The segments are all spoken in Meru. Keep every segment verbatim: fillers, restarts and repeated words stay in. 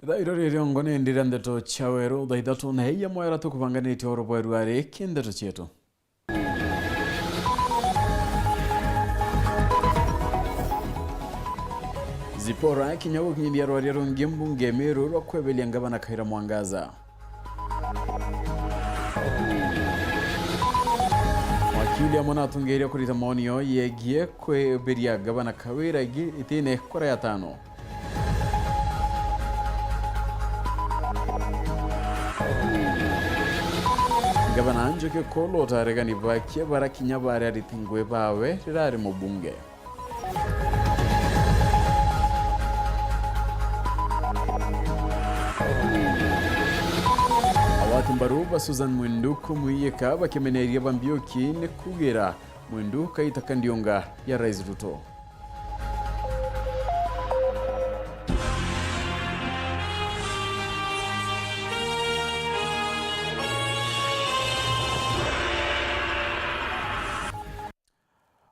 Thairo riri ongo ni ndira ndeto cia weru thaa ithatu na iya mwera tukubanganitie oro bweru ari ki ndeto cietu. Zipora kinya gukinyiria rwaria rungi mbunge Meru rwa kweberia ngavana Kawira Mwangaza. Wakili amwe na atungiria kurita maoni yao yegie kweberia ngavana Kawira igi-, itine kura ya tano. Ngavana Njuki Kulu utaregani bakie bara kinya bari ariti ngui bawe rirari mubunge. Awati mbaru ba Susan Mwindu kumwiyika bakimeneria ba Mbiuki ni kugira Mwindu kaita ka ndiunga ya Rais Ruto.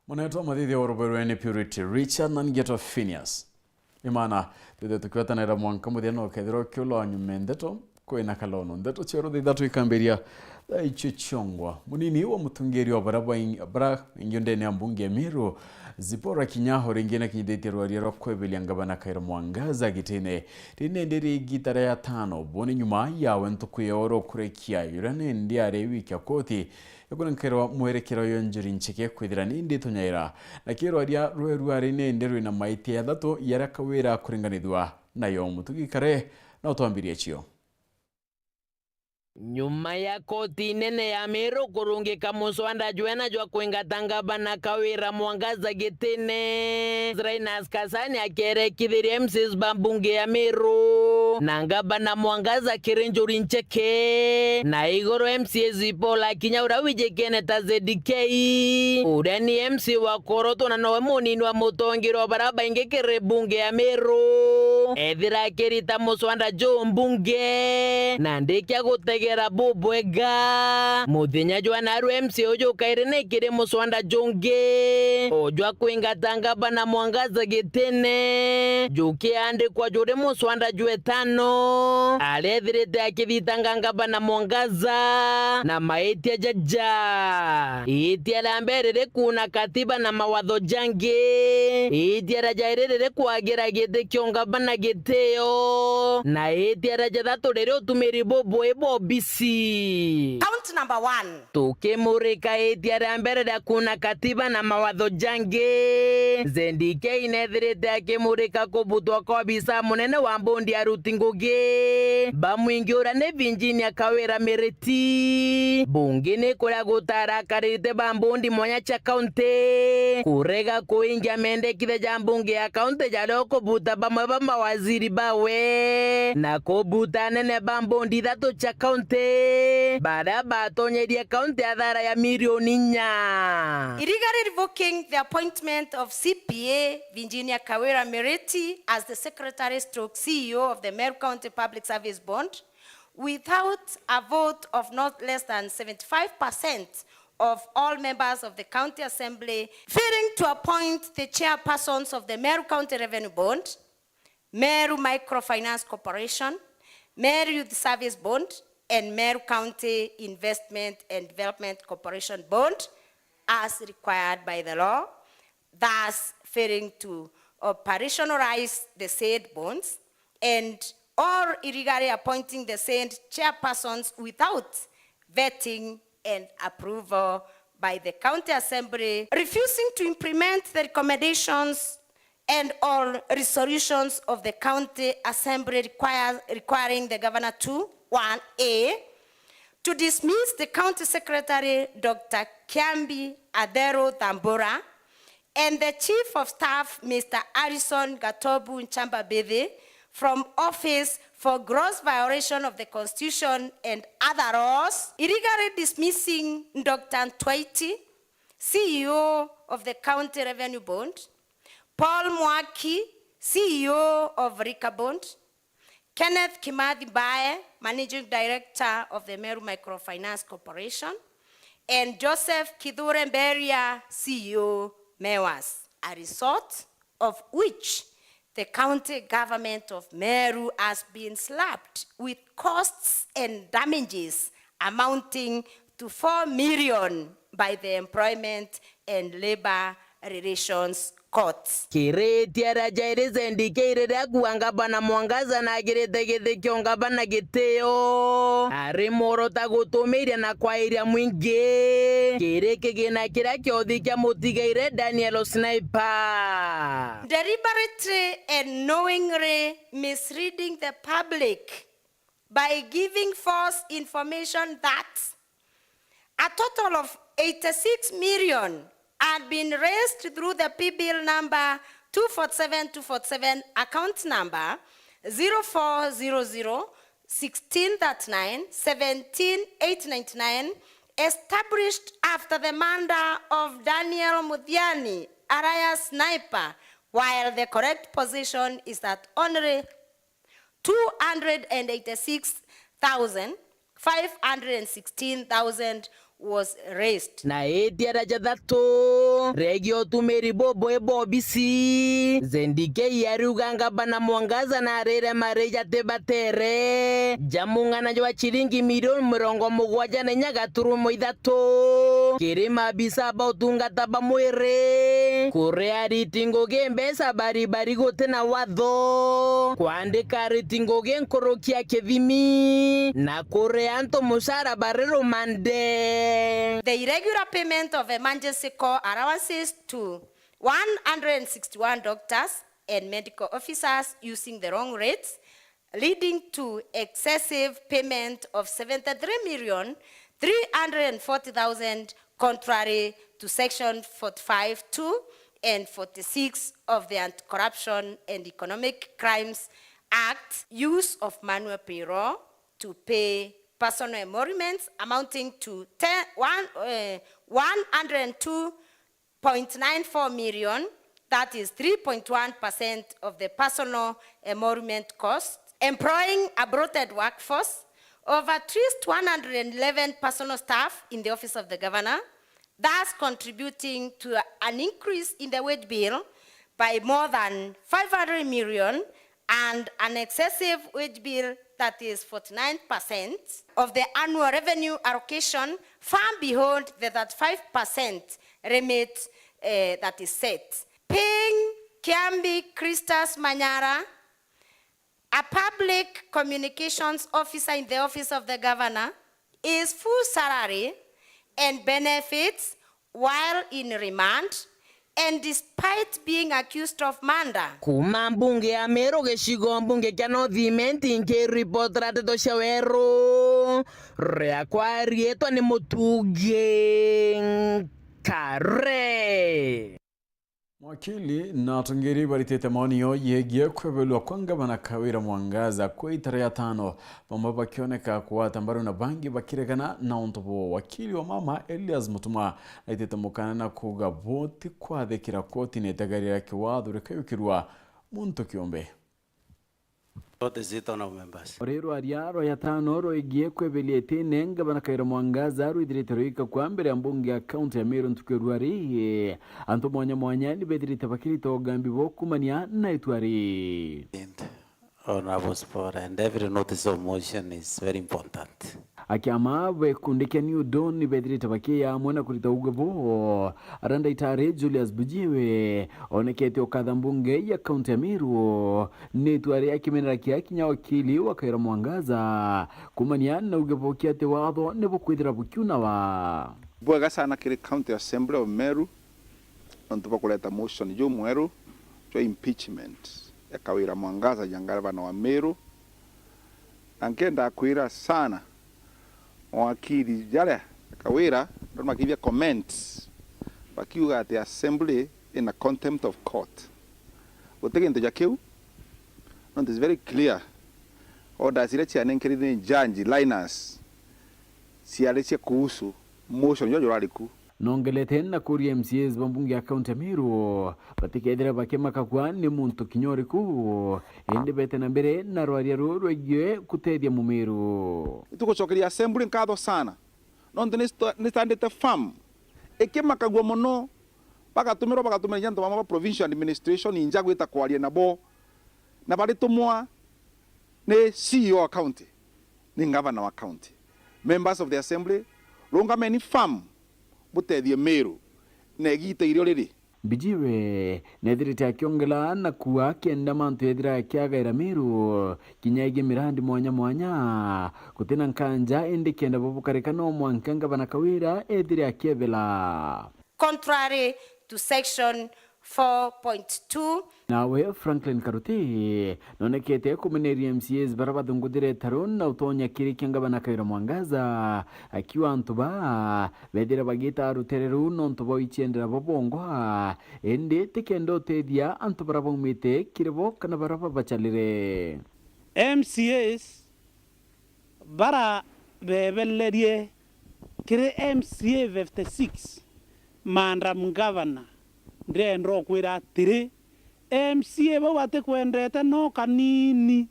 Munetwa mathithia wa rubero ni Purity Richard na ngetwa Phineas. Imana, twithe tukiwetanira mwanka muthia na ukethirwa ukiula wa nyuma ndeto, kwina kalono. Ndeto cia rutha ithatu ikambiria thaa icio ciongwa. Munini wa mutungiri wa bara baing-, bara ingi ndene ya mbunge ya Meru, Zipora Kinyaho ringi na kinyithitie rwaria rwa kweberia ngavana Kawira Mwangaza gitine. Riri nindi ri igita ria tano, bone nyuma yawe ntuku ya oro kurekia, yuria nindi ari wiki ya koti, ikunenkirwa mwerekero yo Njuri Ncheke kwithira ni nditunyaira. Na kirwaria rweru ari ni ndi rwina maitia jathatu jaria Kawira akuringanithua nayo. Mutugi Kare na utwambirie cio. Nyuma ya koti nene ya Meru kurungika muswanda jwena jwa kwingata ngavana Kawira Mwangaza gitine, Linus Kasani akierekithiria M C As ba mbunge ya Meru na ngavana Mwangaza kiri Njuri Ncheke. Ke. Na iguru M C A Zipora Kinya uria wijikene ta Z K, uria ni M C A wa Koroto na nowe munini wa mutongeria wa bara baingi kiri mbunge ya Meru, ethira akirita muswanda juu mbunge, na ndikia gutegera bubwega, muthenya jwa naru M C A uju kairi ni kiri muswanda jungi, o jwa kwingata ngavana Mwangaza gitine, jukiandikwa juri muswanda jwetano, arethirite akithitanga ngavana Mwangaza na maitia jaja. Itia ria mbere riri kuuna katiba na mawatho jangi. Itia ria jairi riri kwagira giti kio ngavana gitio, na itia ria jathatu riri utumiri bubui bwa obisi. Count number one. Tukimurika itia ria mbere ria kuuna katiba na mawatho jangi, Z K nethirite akimurika kubutwa kwa obisa munene wa mbondi ya aruti ngugi ba mwingi uria ni Virginia Kawira Miriti. Bungi ni kuria gutarakarite ba mbondi mwanya cia kaunti kurega kuingia mendekithia ja mbunge ya kaunti jaria ukubuta bamwe ba mawaziri bawe na kubuta anene ba mbondi ithatu cia kaunti baria batonyerie kaunti athara ya milioni inya. Illegally revoking the appointment of C P A Virginia Kawira Miriti as the secretary stroke C E O of the Meru County Public Service Board without a vote of not less than seventy-five percent of all members of the County Assembly, failing to appoint the chairpersons of the Meru County Revenue Board, Meru Microfinance Corporation, Meru Youth Service Board, and Meru County Investment and Development Corporation Board as required by the law, thus failing to operationalize the said bonds, and or illegally appointing the said chairpersons without vetting and approval by the County Assembly, refusing to implement the recommendations and all resolutions of the County Assembly require, requiring the Governor to, one A, to dismiss the County Secretary, Doctor Kiambi Adero Thambura, and the Chief of Staff, Mister Harrison Gatobu Nchamba Bithi, from office for gross violation of the Constitution and other laws, illegally dismissing Doctor Ntwaiti, C E O of the County Revenue Board, Paul Mwaki, C E O of Liquor Board, Kenneth Kimathi Mbae, Managing Director of the Meru Microfinance Corporation, and Joseph Kithure Mberia, C E O, Mewas, a result of which the county government of Meru has been slapped with costs and damages amounting to four million by the Employment and Labour Relations Courts. Kiritia ria jairi Zendikei riria kuuga ngavana Mwangaza nagirite giti kia ungavana gitio, ari mworota gutumiria na kwairia mwingi kiri kigina kiria kiothi kia mutigaire Daniel Sniper. Deliberately and knowingly misleading the public by giving false information that a total of eighty-six million had been raised through the P-bill number two forty-seven two forty-seven, account number zero four zero zero sixteen thirty-nine seventeen eight ninety-nine, established after the murder of Daniel Muthiani, alias Sniper, while the correct position is that only two hundred and eighty-six thousand five hundred and sixteen thousand was raised. Na itia ria jathatu, regii utumiri bubui bwa obisi, Zendikei ariuga ngavana Mwangaza narire mari jati batere ja mung'ana jwa ciringi milioni mirongo mugwanja na inya gaturumo ithatu kiri maabisa ba utungata ba mwiri, kuria ariti ngugi mbeca bari bari guti na watho, kwandika ariti ngugi nkuruki ya kithimi, na kuria antu mucara bari rumande. The irregular payment of emergency call allowances to one hundred and sixty-one doctors and medical officers using the wrong rates, leading to excessive payment of seventy-three million three hundred and forty thousand, contrary to section forty-five two and forty-six of the Anti-Corruption and Economic Crimes Act, use of manual payroll to pay personal emoluments amounting to ten, one, eh, one hundred and two point nine four million, that is three point one percent of the personal emolument cost, employing a bloated workforce of at least one hundred and eleven personal staff in the office of the governor, thus contributing to an increase in the wage bill by more than five hundred million and an excessive wage bill that is forty-nine percent of the annual revenue allocation, far beyond the thirty-five percent remit, eh, that is set. Paying Kiambi Christus Manyara, a public communications officer in the office of the governor, his full salary and benefits while in remand and despite being accused of murder. Kuuma mbunge ya Meru, gicigo mbunge kia North Imenti, nkiripotera ndeto cia weru, riakwa riitwa ni Mutungi Nkare. Mawakili na atongeria baritite maoni yao yegie kwebelwa kwa ngavana Kawira Mwangaza kwa ita ria tano, bamwe bakioneka kugwata mbaru na bangi bakiregana na untu buu. Wakili wa mama Elias Mutuma naitite mukana na kuuga buti kwathikira kotine itagaria ria kiwatho rikayukirua muntu kiumbe. What is it, honorable members? Ori rwaria rwa yatano rwegie kwebelia itine ngavana Kawira Mwangaza rwithirite rwika kwa mbere ya mbunge ya kaunti ya Meru ntuku ya ruari. Antu mwanya mwanya ni bethirite bakirita ugambi bo kumania na itua ri. And Honorable Spora, and every notice of motion is very important. Akiama ba gikundi kia New Dawn ni bethirite bakiya amwe na kurita uge bo. Ara ndaitari Julius Bujiwe onekete ukatha mbunge ya kaunti ya Meru ni itua ria kimenera kia kinya wakili wa Kawira Mwangaza kumania na uge bo kia ati watho ni bukwithira bukiunawa. Bwega sana kiri County Assembly of Meru nontu bwa kureta motion jumweru jwa impeachment ya Kawira Mwangaza ja ngavana wa Meru. Na nkenda kwira sana mawakili jaria Kawira ndio makithia comments bakiuga ati assembly ina contempt of court. Guti gintu ja kiu, nontu is very clear. Orders iria cianenkerire ni Judge Linus ciari cia kuhusu motion jwa jurari ku. Nongelete na kuria M C As ba mbunge ya kaunti ya Meru batikethire bakimaka kwa ni muntu kinya uriku, indi bete na mbere na rwaria ruu rwegie gutethia Mumiru. Tugucokeria assembly nkatho sana, nontu ni sta-, ni standite firm ikimakagua mono, bagatumirwa, bagatumirwa ni antu bamwe ba provincial administration inja gwita kwaria nabo, na baritumwa ni C E O wa county, ni ngavana wa county. Members of the assembly, rungameni firm, butethie Meru na igiita irio riri. Mbijiwe neethirite akiongela na kuuga kenda mantu yeethira yakiagaira Meru, kinya igi mirandi mwanya mwanya, gutina nkanja, indi kenda bo bukarika no mwanka ngavana Kawira eethire akiebela. Contrary to section four point two. Nawe Franklin Karuti nonekete kumeneria M C As bara bathunguthire taru na utonya kiri kia ngavana Kawira Mwangaza, akiuga antu baa bethire bagita rutere ruu nontu bwa ichiendera bo bongwa, indi ti kenda utethia antu bara baumite kiri bo kana bara babachalire. M C As bara bebelerie kiri M C A fifty six, Madam Governor, ndirienda ukwira atiri, M C A bau batikwendete no kanini.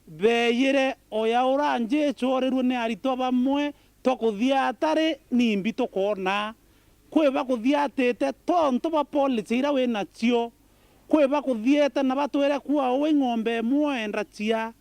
Beeyire oya ura nji icorirue ni aritwa bamwe, twa kuthia atari nimbi tukoona. Kwi bakuthiatite tontu bwa policy iria wi nacio. Kwi bakuthiete na batwire kuua uu i ng'ombe imwe oenda chia.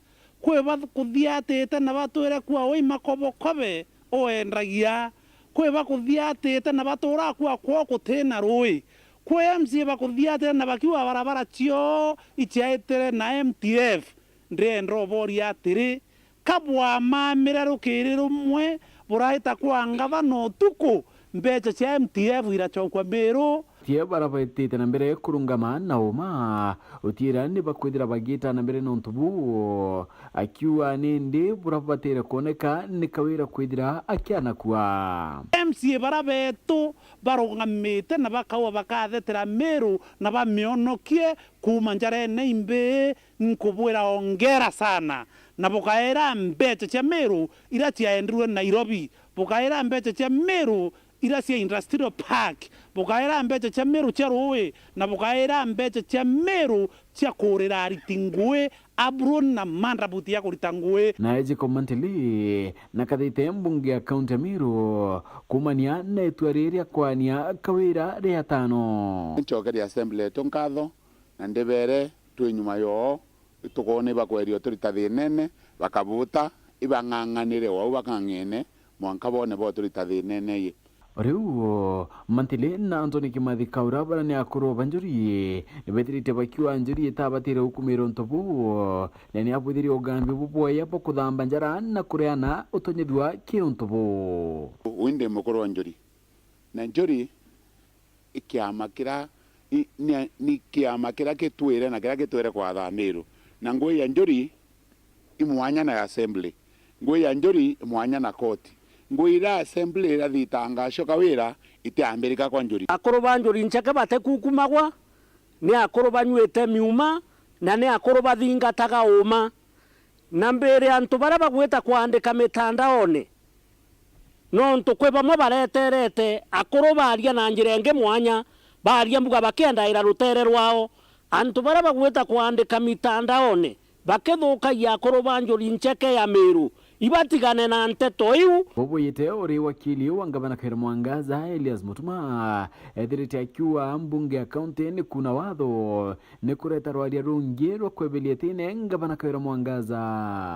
Kwi bakuthiatite na batwire kuua uu i makobokobe oendagia. Kwi bakuthiatite na batura kuua kwoo kutina ruui. Kwi M C A bakuthiatite na bakiuga barabara cioo iciaitire na M T F. Ndirienda uboria atiri, ka bwamamire rukiri rumwe buraita kwa ngavana utuku, mbecha cia M T F irachokua Meru? Tie bara baitite na mbere kurungama na uma, utiira ni bakwithira bagiita na mbere nontu buu, akiuga nindi bura bubatire kwoneka ni Kawira kwithira akianakua. M C A bara betu barungamite na bakauga bakathetera Meru na bamionokie kuuma njarene imbii. Nkubwira ongera sana, na bukaira mbecha cia Meru iria ciaendirwe Nairobi, bukaira mbecha cia Meru iria cia Industrial Park, bukaira mbecha cia Meru cia ruui, na bukaira mbecha cia Meru cia kurira ariti ngui, apron na mandrabuti ya kurita ngui. Nae Jacob Mantili nakathite mbunge ya kaunti ya Meru kuumania na itua riri ria kwania Kawira ria tano. Ncokeria assembly yetu nkatho na ndibere twi nyuma yoo, tukoona ibakweria uturita thiinene, bakabuta, ibang'ang'anire wau bakang'ene, mwanka boone boturita thiinene yi. O riu, Mantili na Anthony Kimathi Kaura bara ni akuru ba njuri, ni bethirite bakiuga njuri itabatire gukumirwa untu buu, na ni abwithirie ugambi bubwaya bwa kuthamba njara na kureana utonyethua ki untu buu. Uu ndi mukuru wa njuri, na njuri i kiama kiria, i, ni, ni kiama kiria gitwire na kiria gitwire kwatha Meru. Na ngui ya njuri i mwanya na ya assembly. Ngui ya njuri i mwanya na koti. Ngui iria assembly irathitanga acio Kawira itiambirika kwa njuri. Akuru ba njuri ncheke batikukumagwa, ni akuru banyuite miuma, na ni akuru bathingataga uuma. Na mbiri antu baria bagwita kwandika mitandaone, nontu kwi bamwe bareterete akuru baaria na njira ingi mwanya, baaria mbuga bakiendaira rutere rwao. Antu baria bagwita kwandika mitandaone bakithukagia akuru ba njuri ncheke ya Meru, ibatigane na nteto iu. Bubwite uri wakili wa ngavana Kawira Mwangaza, Elias Mutuma, ethirite akiuga mbunge ya kaunti ni kuna watho ni kureta rwaria rungi rwa kwebelia itine ngavana Kawira Mwangaza.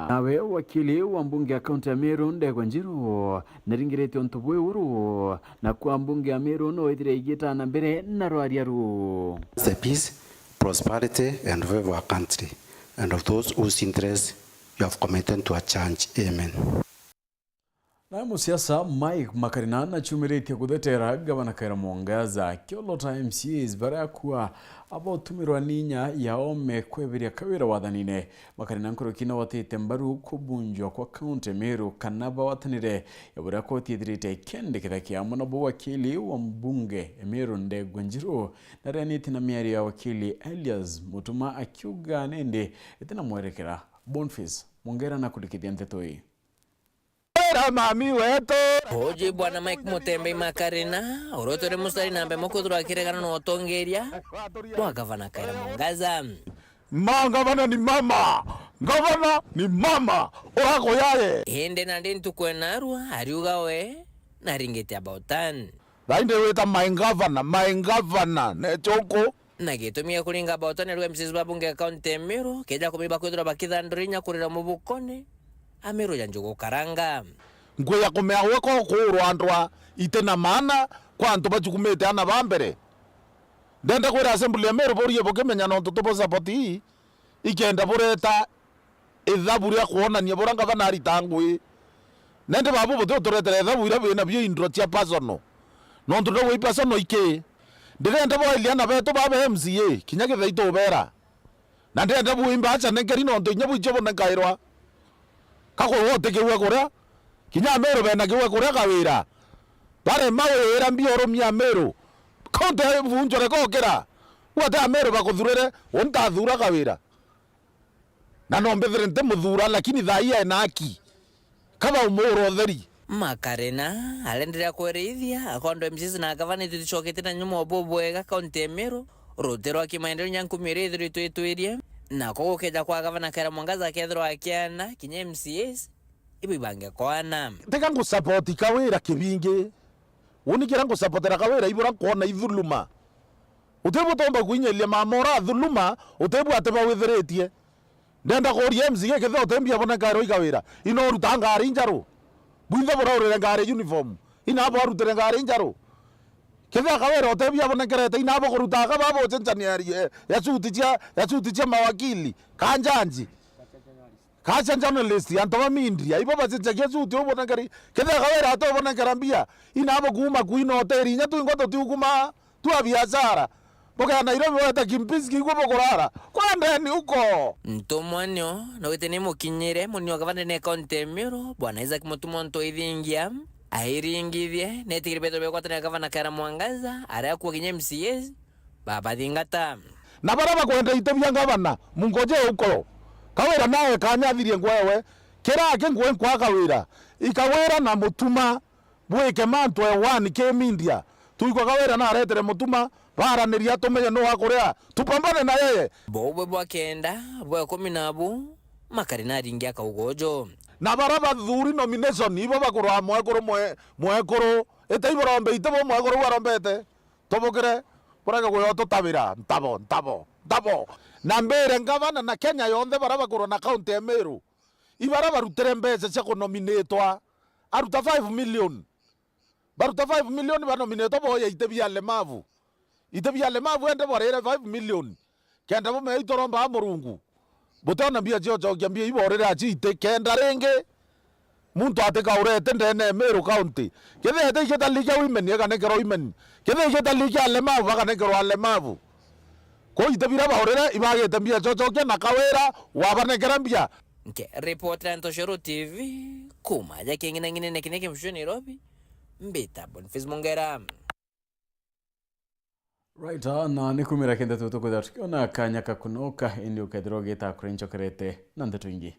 Nawe wakili wa mbunge ya kaunti ya Meru, Ndegwa Njiru, naringirite untu bwi uru, na kwa mbunge ya Meru no ithire igiita na mbere na rwaria ruu. The peace, prosperity and favor our country and of those whose interests you have committed to a judge. Amen. Nawe musiasa Mike Makarina naciumiritie kuthetera Gavana Kawira Mwangaza akiolota M C As baria akua abotumirwa ni inya ya ome kweberia Kawira wathanine. Makarina nkuruki nagwatite mbaru kubunjwa kwa kaunti ya Meru kana bawatanire ya buria koti ithirite ikendeketha kiamo. Nabo wakili wa mbunge ya Meru Ndegwa Njiru nareanitie na miario ya wakili Elias Mutuma akiuga nindi itina mwerekera. Boniface Mwongera nakurikithia nteto ii. Era mami wetu. Uji bwana Mike Mutembei Makarina, uria utwire mustari namba imwe kwithirwa akiregana na utongeria bwa gavana Kawira Mwangaza. Ma, gavana ni mama, gavana ni mama, urakuyaye. Indi nandi ntuku enarua ariuga we naringite about turn. Thaindi wita my governor, my governor, nechuku. Na gitumi gia kuringa botone rwa M C As ba bunge ya kaunti ya Meru, keja kumiba kwithirwa bakithandura inya kurira mubukone, Ameru ja njugu karanga. Nkwi ya kumea gwe ko kuurwa ndwa iti na maana kwa antu bajukumite ana ba mbere. Ndenda kwira Assembly ya Meru burie bukimenya nontu tubu support ii, ikenda bureta ithabu ria kwonania buria ngavana arita ngui. Nendi babu buti uturetera ithabu iria bina bio indro cia personal. Nontu ndauga i personal iki. Ndirenda bwailia ana betu baba M C A, kinya githai tubera. Na ndenda buimba acha nenkeri nontu inya buichio bunenkairwa. Kakurwa utikiue kuria, kinya Ameru bena kiue kuria Kawira. Barema wira mbia urumia Ameru. Kaunti ya Bunjore kokira. Ugate Ameru bakuthurire, untathura Kawira. Na no mbithire ntimuthuura, lakini thaa ii ena aki. Kaba umuura utheri. Makarina arenderea kwerithia akondo M C As na gavana ituticoketie na nyuma bubwega kaunti ya Meru, ruti rwa kimaendeleo nya nkumi iria ithiritwe itwirie, nako gukeja kwa gavana Kawira Mwangaza akethirwa akiana kinya M C As ibo ibange koana. Tiga ngusupport Kawira kibingi. Uni kiria ngusapotera Kawira ibura nkwona ithuluma. Utibu utomba kwinyeria mama ura athuluma, utibu ati bawithiritie. Ndenda kuria M C A kethira utimbia aboneka ero i Kawira. Ino uruta ngari njaru. Bwinthe buraurire ngari uniform. Ina abo arutire ngari njaru. Kethira Kawira utibi abonekerete, ina abo kuruta aka babo ucenjania ya, ya suti cia, ya suti cia mawakili. Ka njanji. Kacha journalist, antu ba media, ibo bacenjagia suti ubonekeri. Kethira Kawira atobonekera mbia, ina abo kuuma kwina hoteli, inya twingwa tutiukuma, tua biashara. Bukea Nairobi weta kimpisi kigwe bukurara. Kwendeni uko. Ntumwa nio, na wite ni mukinyire, munio gavana ne kaunti ya Meru, Bwana Isaac Mutumwa Ntoithingia, airingithie, netigire beto begwatana gavana Kawira Mwangaza, aria akua kinya M C As, babathingata. Na baria bakwenda iti bia ngavana, mungoje uko. Kawira nawe kanyathirie ngwewe, kiraki ngwe nkwa Kawira. I Kawira na Mutuma, bwike mantu e one ki media. Tuigwa Kawira naretere Mutuma, baraniria tumenye nu akuria. Tupambane na yeye. Boubwe bwa kenda, bwa ikumi nabu, makari naringi akauga uju. Na baria bathuri nomination, ibo bakurwa mwekuru mwe-, mwekuru. Ite ibo rombe, ite bo mwekuru bwarombete. Tubukire, burege guyotutabira ntabo, ntabo, ntabo. Na mbire ngavana na Kenya yonthe baria bakurwa na kaunti ya Meru, ibaria barutire mbeca cia kunominatwa, aruta five million. Baruta five million banominatwa boya ite bia alemavu. Ite bia alemavu ende bwarire five million. Kenda bumea itoromba Murungu. Butona mbia cia ucokia mbia iborire aci ite kenda ringi. Muntu atikaurete ndene ya Meru County. Kethira ite igitali kia women, aganekerwa women. Kethira igitali kia alemavu, aganekerwa alemavu. Kwou ite bira baurire, ibagite mbia cia ucokia na Kawira wabanekera mbia. Nke ripoti ya Ntoshoro T V, kuma ja king'inang'inene kinya kimucio Nairobi, mbita Boniface Mongera. Right, ah, na ni kumira kenda tu tukwithira tukiona kanya kakunoka, indi ukethirwa ugita kuri nchokerete na ndeto ingi.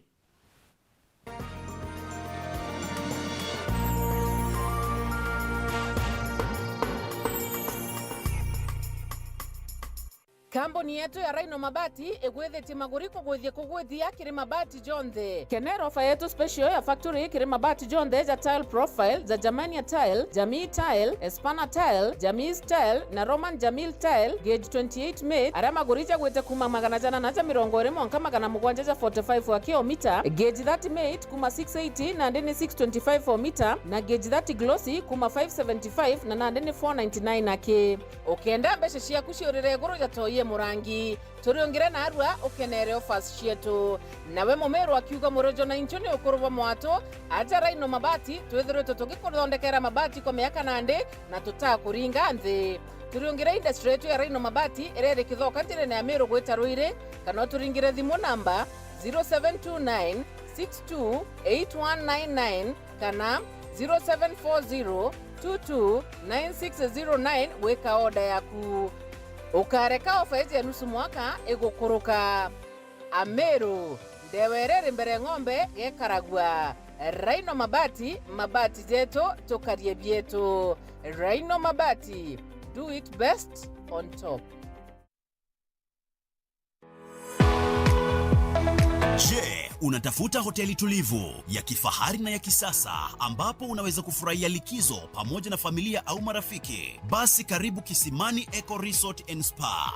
Kambuni yetu ya Rhino Mabati igwithitie maguri kugwithia kugwithia kiri mabati jonthe. Kenera ofa yetu special ya factory kiri mabati jonthe ja tile profile, ja Germania tile, Jamii tile, Espana tile, Jamii tile na Roman Jamil tile, gauge twenty-eight mate, aria maguri jagwite kuma magana jana na ja mirongo iri mwanka magana mugwanja ja forty-five wa kilomita, gauge thirty mate kuma six eighty nandi ni six twenty-five o mita, na gauge thirty glossy kuma five seventy-five na nandi ni four ninety-nine aki. Ukenda mbeca ciaku ciurire iguru ja toi e murangi, turiungire narua ukenere offers cietu. Nawe mumiru akiuga murojo na inchu ni ukuru bwa mwatu, aja Rhino Mabati, twithiritwe tugikuthondekera mabati kwa miaka nandi na tutakuringa nthi. Turiungire industry yetu ya Rhino Mabati iria iri Kithoka njirene ya Miru gwita Ruiri, kana uturingire thimu namba zero seven two nine six two eight one nine nine kana zero seven four zero two two nine six zero nine gwika order yaku. Ukareka ofa iji ya nusu mwaka igukuruka. Ameru, ndewa iria iri mbere ng'ombe gekaragua. Rhino Mabati, mabati jetu, tukarie bietu. Rhino Mabati, do it best on top. Je, Unatafuta hoteli tulivu, ya kifahari na ya kisasa, ambapo unaweza kufurahia likizo pamoja na familia au marafiki? Basi karibu Kisimani Eco Resort and Spa.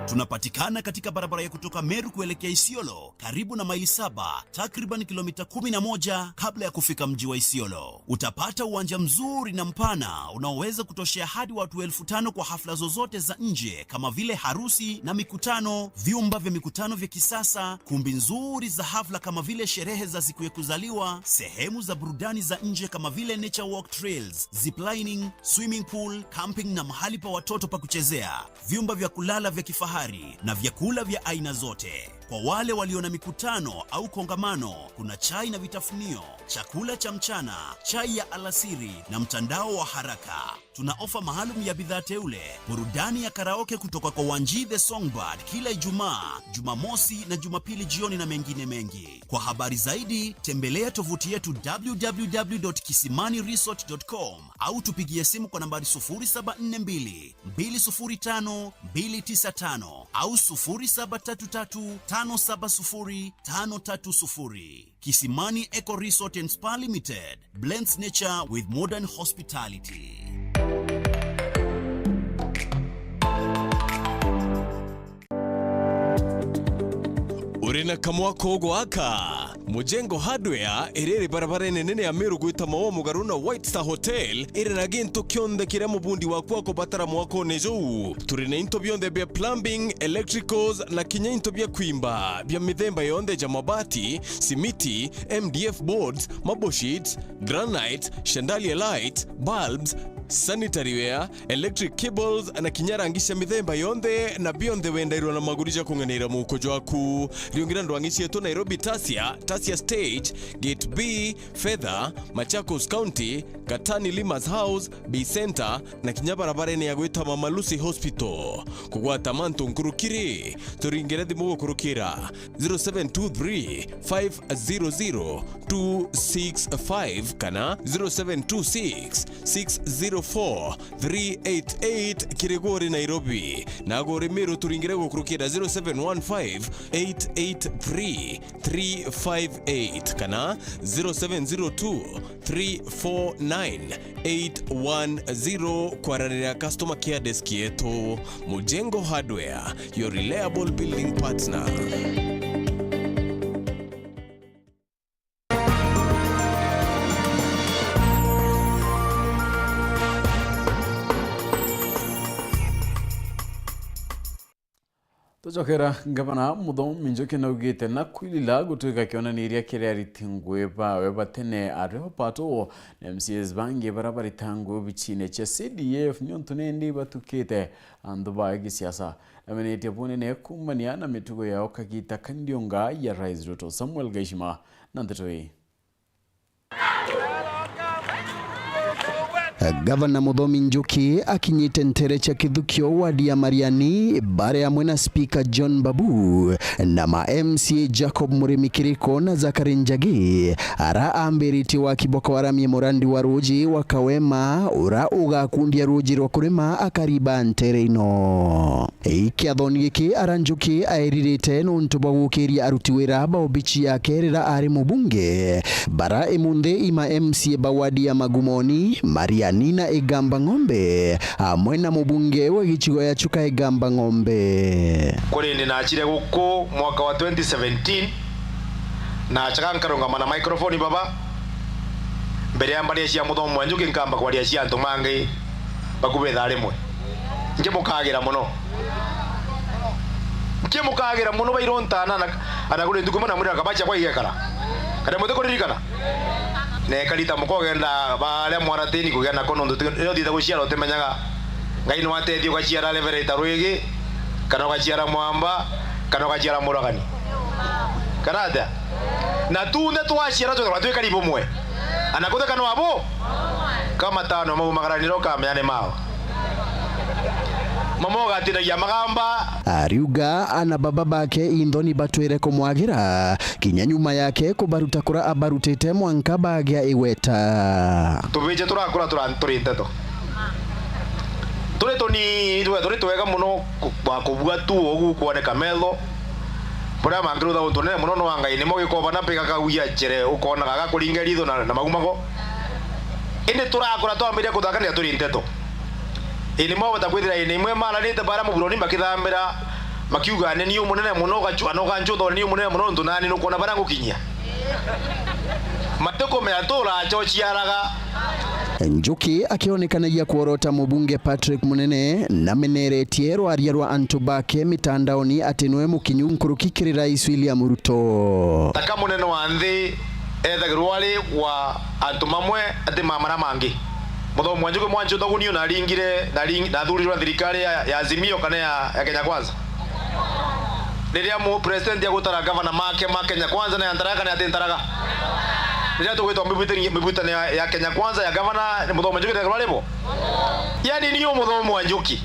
Tunapatikana katika barabara ya kutoka Meru kuelekea Isiolo, karibu na Maili Saba, takriban kilomita kumi na moja kabla ya kufika mji wa Isiolo. Utapata uwanja mzuri na mpana unaoweza kutoshea hadi watu elfu tano kwa hafla zozote za nje kama vile harusi na mikutano, vyumba vya mikutano vya kisasa, kumbi nzuri za hafla kama vile sherehe za siku ya kuzaliwa, sehemu za burudani za nje kama vile nature walk trails, ziplining, swimming pool, camping na mahali pa watoto pa kuchezea, vyumba vya kulala vya kifahari na vyakula vya aina zote. Kwa wale walio na mikutano au kongamano, kuna chai na vitafunio, chakula cha mchana, chai ya alasiri na mtandao wa haraka. Tuna ofa maalum ya bidhaa teule, burudani ya karaoke kutoka kwa Wanji the Songbird kila Ijumaa, Jumamosi na Jumapili jioni na mengine mengi. Kwa habari zaidi, tembelea tovuti yetu w w w dot kisimani resort dot com au tupigie simu kwa nambari sufuri saba nne mbili, mbili sufuri tano, mbili tisa tano au sufuri saba tatu tatu, tano saba sufuri, tano tatu sufuri. Kisimani Eco Resort and Spa Limited blends nature with modern hospitality. Uri na kamwako gwaka? Mujengo Hardware iri iri barabara nene ya Meru gwita Maua mugaru na White Star Hotel iri na gintu kionthe kiria mubundi waku akubatara mwakone juu. Turi na into bionthe bia plumbing, electricals na kinya into bia kwimba bia mithemba yonthe ja mabati, simiti, M D F boards, marble sheets, granite, chandelier lights, bulbs, sanitary ware, electric cables na kinya rangi cia mithemba yonthe, na bionthe wendairwa na maguri ja kung'eneira muuko jwaku. Riungira ndwang'i cietu Nairobi Tasia, Tasia Stage, Gate B, Fedha, Machakos County, Katani Limas House, Bay Center, na kinya barabarene ya gwita Mama Lucy Hospital. Kugwata mantu nkuruki ri, turingire thimu gukurukira zero seven two three, five zero zero, two six five kana zero seven two six, six zero four, three eight eight kiri gwe uri Nairobi. Na gwe uri Meru turingire gukurukira zero seven one five, eight eight three, three five eight kana zero seven zero two, three four nine, eight one zero kwaranira customer care desk yetu. Mujengo Hardware, your reliable building partner. Tucokera ngavana Muthomi Njuki naugite nakwilila gutwika kionaniria kiri ariti ngui bawe batene ario pato na M C As bangi bara barita ngui obichine cia C D F niuntu nindi batukite antu ba gisiasa. Amenetie bunene kumania na mitugo yao kagita ka ndiunga ya Rais Ruto. Samuel Gaishima na nteto ii. Gavana Muthomi Njuki akinyite ntere cia Kithukio wadi ya Mariani, bare amwe na Spika John Babu na ma M C A Jacob Murimi Kiriko na Zachary Njagi, ara ambiritie waki bwa kwaramia murandi wa ruji wa Kawema, ura ugakundia ruji rwa kurima akariba ntere ino. Kiathoni giki ara Njuki aeririte nuntu bwa gukiria aruti wira ba obichi yake rira ari mubunge, bara imunthi ima M C A ba wadi ya Magumoni, Mariani na Igamba Ng'ombe, amwe na mubunge wa gicigo ya Chuka Igamba Ng'ombe. Kuri ndi naachire guku mwaka wa twenty seventeen, naachaga nkarungama na microphone baba, mbere ya mbaria cia Muthomi wa Njuki nkamba kwaria cia antu mangi bakubi thaa rimwe. Nkimukagira muno. Nkimukagira muno bairontana na, ana kuri ntuku imwe namwira kabacha kwa igekara. Kana muti kuririkana? Nekari ta muka ugenda baria mwaratini kugia nako nontu ti, riria uthiite guciara utimenyaga. Ngai no atethia ugaciara Reverend Rwigi, kana ugaciara Mwamba, kana ugaciara Muragani. Kana atia? Na tunthe twaciara twithagwa twikari bumwe. Ana kutheka no abo? Ka matano mau magarani ro kamenya ni mao. Mama ugatinagia magamba. Ariuga ana baba bake inthoni batwire kumwagira, kinya nyuma yake kubaruta kura abarutite mwanka bagia igweta. Tubije turakura tura-, turi nteto. Turi tunini, twe-, turi twega muno ku-, kwa kubua tu ugu kwoneka metho. Buria mangirutha untu nene muno nwa Ngai, nimo gikobana pi gakaugia chere, ukonaga gakuringa ritho na, na maumago. Indi turakura twambiria kuthakanira turi nteto. Indi mwa bata kwithira indi imwe maranite bara muburoni makithambira, makiuga, "Ni ni umunene muno, ugacua na ugancuthwa ni umunene muno, nontu nani nukwona bara ngukinyia." Matukumea turacochiaraga. Njuki akionekanagia kworota mubunge Patrick Munene, nameneretie rwaria rwa antu bake mitandaoni ati nwe mukinyu nkuruki kiri Rais William Ruto. Taka munene wa nthi ethagirwa ari wa antu mamwe ati mamara mangi. Muthomi wa Njuki mwanchu toguni naringire, naring-, nathurirwe na thirikari ya, ya Azimio kana ya, ya Kenya Kwanza. Riria mu president agutara gavana make ma Kenya Kwanza na ya Ntaraga kana ya ti Ntaraga? Riria tugwitwa mibutani-, mibutano ya, ya Kenya Kwanza ya gavana, ni Muthomi wa Njuki ndio aribo? Yani ni Muthomi wa Njuki.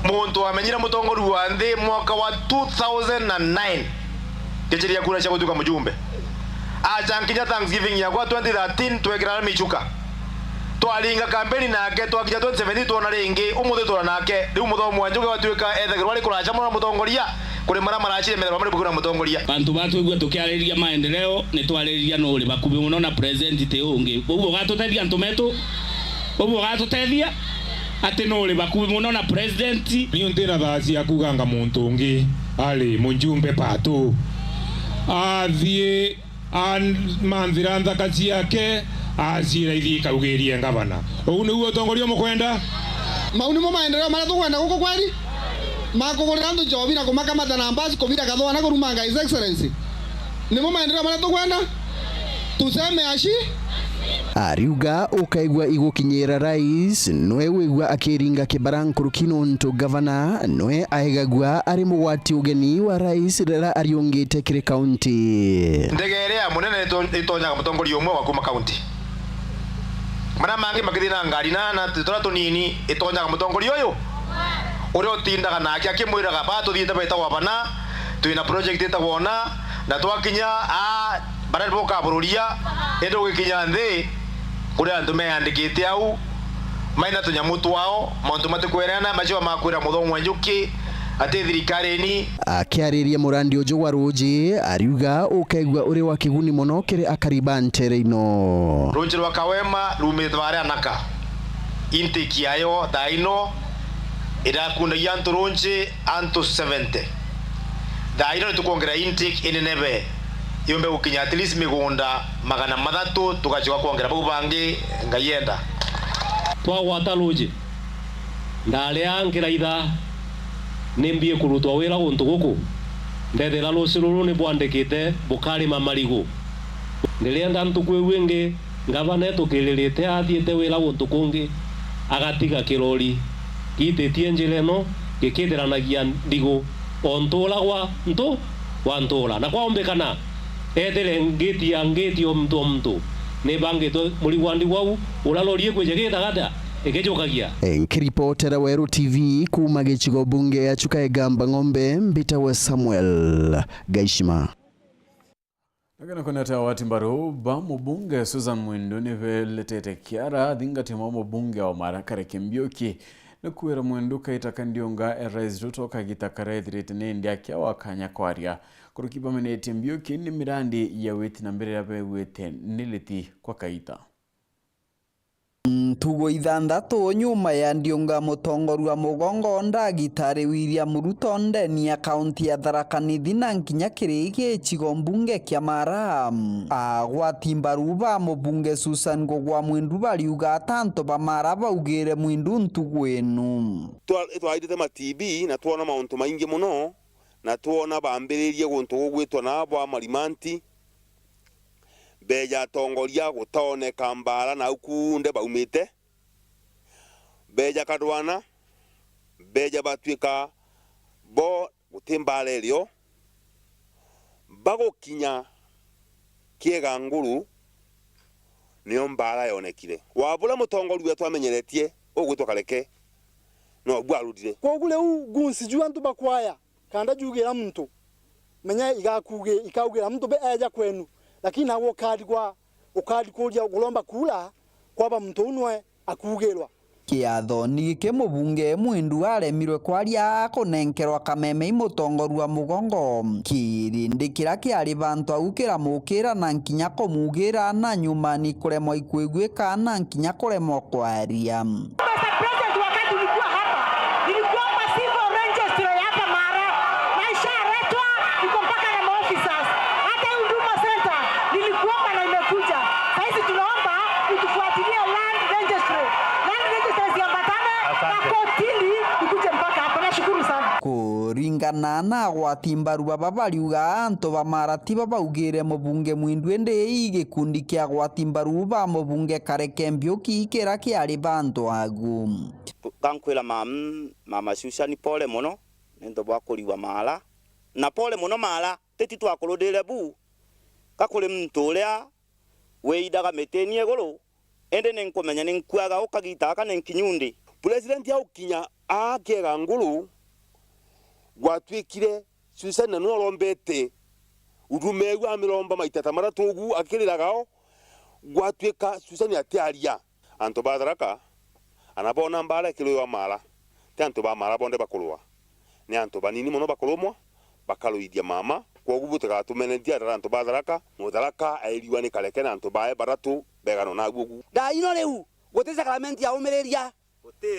Muntu wamenyire mutongoria wa nthi mwaka wa two thousand and nine. Ngichiria kura cia gutuika mujumbe. Acha nkinya Thanksgiving yakwa twenty thirteen twekira michuka. Twaringa kampeni nake, twakinya twenty seventeen twona ringi, umuthi twona nake. Riu Muthomi wa Njuki gwatuika ethagirwa ari kuracha muno na mutongoria, kuri maria maracire methagirwa mari bukuru na mutongoria. Bantu batwigua tukiaririria maendeleo, ni twaririria nuri bakubi muno na president ti ungi. Uguo ugatutethia antu metu? Uguo ugatutethia ati nuri bakubi muno na president? Niu ntina thaa cia kuuganga muntu ungi ari mujumbe patu. Athii amanthira nthaka ciake, aciira ithii ikaugirie ngavana. Uu niu utongoria mukwenda? Mau nimo maendeleo maria tukwenda guku kweri? Ma kugurira antu njobi na kumakamata na mbasi kubira Gathua na kurumanga His Excellency? Nimo maendeleo maria tukwenda? Tuseme ashi? Ariuga ukaigua igukinyira rais, nwe wigua akiringa kibara nkuruki nontu gavana nwe aigagua ari mugwati ugeni wa rais riria ariungite kiri kaunti. Ndege iria ya munene ito-, itonyaga mutongoria umwe wa kuma kaunti. Maria mangi makithii na ngari na, na turia tunini itonyaga mutongoria uyu uria utindaga nake akimwiraga, "Ba tuthiite betagwa bana, twina project itagwa ona, na twakinya aa, baria bokabururia, indi ugikinya nthi, kuri antu meyandikite au, maina tunyamu twao, mauntu matikwereana, macio makwira Muthomi wa Njuki ati thirikarini." Akiariria murandi uju wa ruuji, ariuga ukaigua uri wa kiguni mono kiri akari ba ntere ino. Ruuji rwa Kawema rumite baria Naka. Intake yayo thaa ino irakundagia antu ruuji antu seventy. Thaa ino nitukwongera intake inenebe, yumbe gukinya at least migunda magana mathatu, tugacoka kwongera bau bangi, Ngai enda. Twagwata ruuji, ndaria nkiraitha, ni mbie kurutwa wira guntu guku, ndethira ruuji ruru ni bwandikite bukarima marigu. Ndirienda ntuku iu ingi, ngavana etukiririte athiite wira guntu kungi, agatiga kirori giititie njira ino gikithiranagia ndigu o ntuura gwa ntu gwa ntuura. Na kwaumbikana, eethire ngiti ya ngiti o muntu o muntu, ni bangitwe murigu wa ndigu au, uria rori ikwija gitagata ikijukagia. Nkiripotera Weru T V kuuma gicigo bunge ya Chuka Igamba Ng'ombe, mbitagwa Samuel Gaishima. Nake na kunete awati mbaru ba mubunge Susan Mwindu ni beletete kiara athingatia mwa mubunge wa Marakare Kimbiuki ni kwira Mwindu kaita ka ndiunga e Rais Ruto kagita karia ethirite ni indi akiawa kanya kwaria. Kuruki bamenetie Mbiuki ni mirandi ya witi na mbere iria begwite ni liti kwa kaita. Ntugu ithanthatu nyuma ya ndiunga mutongoria wa mugongo ndagitari William Ruto ndeni ya kaunti ya Tharaka Nithi na nkinya kiri gicigo mbunge kia Mara, agwati mbaru ba mubunge Susan Ngugwa Mwindu bariuga ata antu ba Mara baugire Mwindu ntugu inu. Twa-, twaitite ma T V na twona mauntu maingi mono, na twona bambiririe guntu gugwitwa na bwa Marimanti, beeja atongoria gutaoneka mbaara nau kunde baumite, beeja kadwana, beeja batwika bo guti mbaara irio, bagukinya Kiega Nguru, nio mbaara yonekire. Wa buria mutongoria wetu amenyeretie ugwitwa Kareke, nobu arurire. Kwogu riu ngunsi ju antu bakwaya, kanda jugira muntu, menya igakugi-, ikaugira muntu be eja kwenu, lakini nawe ukarigwa, ukarikuria, uromba kuura kwaba muntu uu nwe akugirwa. Kiathoni giki mubunge Mwindu aremirwe kwaria kunenkerwa kameme i mutongoru wa mugongo. Kirindi kiria kiari bantu au kiramukira na nkinya kumugira na nyuma ni kuremwa ikwiguika na nkinya kuremwa kwaria. Mister President, wakati ulikuwa hapa, nilikuomba civil registry hapa Mara, na ishaletwa, iko mpaka na maofficers. Hata hii Huduma Center nilikuomba na imekuja. Saizi tunaomba utufuatilie land registry. Land registry ziambatane na kotini ikuje mpaka hapa. Nashukuru sana. Kuringana na agwati mbaru baba bariuga antu ba Mara tibo baugire mubunge Mwindu, indi i gikundi kia agwati mbaru ba mubunge Kareke Mbiuki kiria kiari bantu agu. Kankwira mam-, mama Susan, pole mono niuntu bwa kuriwa Mara, na pole mono Mara, titi twakurudire bu, ka kuri muntu uria wiidaga mitini iguru, indi ni nkumenya ni nkuaga u kagita gaka ni nkinyundi. President aukinya akiega nguru, gwatuikire Susan na niwe urombete Huduma iu, amiromba maita ta mathatu ugu akiriraga o, gwatuika Susan atiaria. Antu ba Tharaka, ana boona mbaara ikirwiwa Mara, ti antu ba Mara bonthe bakurwa. Ni antu banini mono bakurumwa, bakaruithia mama. Kwogu butigatumenetie atara antu ba Tharaka. Mutharaka airiwa ni Kareke na antu bae bathatu beganwa nabu ugu. Ndaino riu, guti sacrament yaumiriria.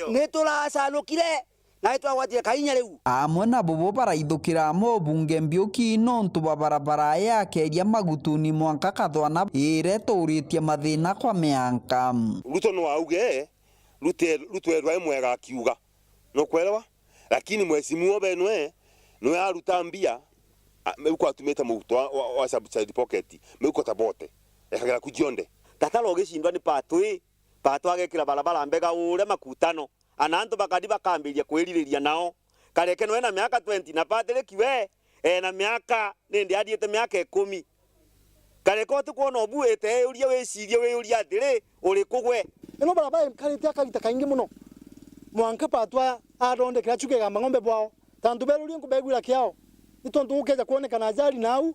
Ni turacanukire, na ni twagwatire kainya riu. Amwe na bobo baraithukira mubunge Mbiuki nontu bwa barabara ya keria Magutuni mwanka Kathwana iria ituritie mathina kwa mianka. Ruto no auge, Ruto, Ruto erwa e mwega akiuga. Nukwelewa? Lakini mheshimiwa benwe, nwe aruta mbia, a, meuko atumite muhuto wa, wa, wa sub-, side pocket, meuko ta bote. Ekagira ku cionthe. Tatara ugicindwa ni patwi, patwi agekira barabara mbega uria Makutano. Ana antu bakari bakambiria kwiririria nao. Kareke nwe na miaka twenty na Patrick we ena miaka, nindi athiite miaka ikumi. Kareke utikwona ubu, ite iuria wicirie, wiyuria atiri, uriku gwe? Ino barabara ikarite akagita kaingi mono. Mwanka patwa athondekera chu kigamba ng'ombe bwao. Tantu berurie nkubegwira kiao. Ni tontu gukeja kwonekana ajali nau,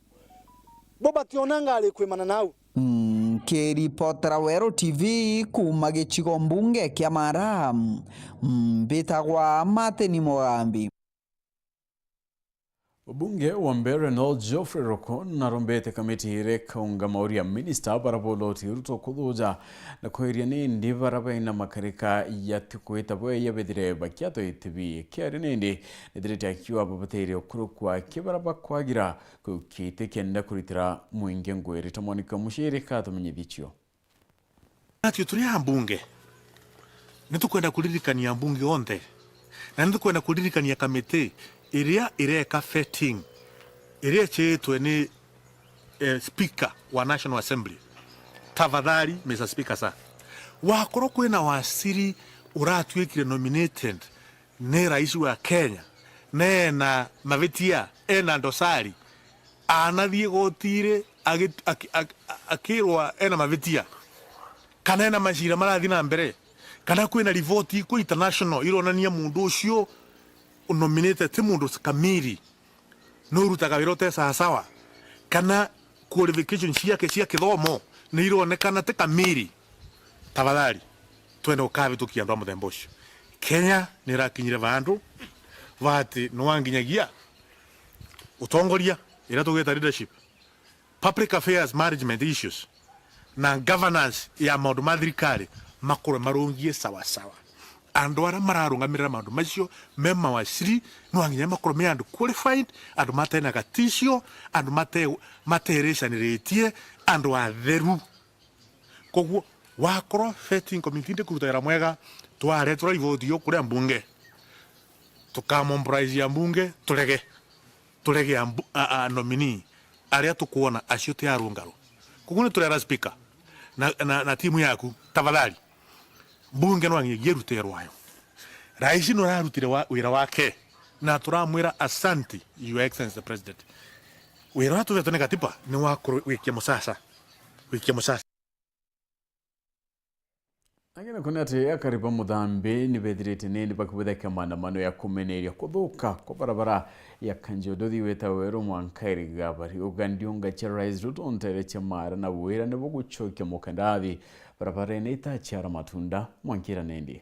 bo bationa ngari kwimana nau. Nkiripotera Weru T V kuuma gicigo mbunge kia Mara, mbitagwa Martin Mugambi. Mubunge wa Mbeere North Geoffrey Ruku narombete kamiti iria ikaunga mauri ya minista bara Buloti Ruto kuthuja na kwiria nindi bara baina makarika ya tuku ita bweya bethire bakiatwa itibi. Kiaria nindi nithirite akiuga babateire ukurukwa ki bara bakwagira kuu kiti kenda kuritira mwingi ngwiri. Ta mwaniki wa muciri katumenyithie cio. Natio turi a mbunge, ni tukwenda kuririkania mbunge onthe, na ni tukwenda kuririkania kamiti iria ireka vetting, iria iciitwe ni, eh, speaker wa National Assembly. Tafadhali, Mister Speaker, sir, wakorwo kwina waziri uratuikire nominated ni rais wa Kenya, na ena mavitia, ena ndosari, anathie igoti-ri agi-, aki-, aki-, akirwa ena mavitia, kana ena macira marathi na mbere, kana kwina riboti iku international ironania mundu ucio nominated ti mundu kamili, nurutaga wira ute sawasawa, kana qualification ciake cia kithomo ni ironekana ti kamili, tafadhali, twende ukavitukia andu a muthemba ucio. Kenya ni irakinyire vandu vati nwanginyagia utongoria, iria tugwita leadership, public affairs management issues, na governance ya maundu ma thirikari makorwe marungie sawasawa. Andu aria mararungamirira maundu macio me mawaziri, no nginya makorwe me andu qualified, andu matena gaticio, andu mate-, matericaniritie, andu atheru. Koguo, wakorwo vetting committee ndikuruta wira mwega, twareterwa riboti yo kuria mbunge, tukamobilize ya mbunge, turege, turege a mbu-, a, a nominee aria tukwona acio ti arungaru. Koguo ni turera speaker na, na, na timu yaku, tafadhali, mbunge no nginya irute wira wayo. Rais no ararutire wa, wira wake, na turamwira asanti, Your Excellency the President. Wira uria tuvetwe ni katiba ni wa kuru-, gwikia musasa, gwikia musasa. Angina kuni ati akari ba Muthambi ni bethirite nini bakibuthakia maandamano ya kumeneria kuthuka kwa barabara ya Kanjodo thiweta Weru mwanka Iriga, bariuga ndiunga cia Rais Ruto ntere cia Mara na wira nibo gucokia mukandathi barabarene itaciara matunda mwankira nindi.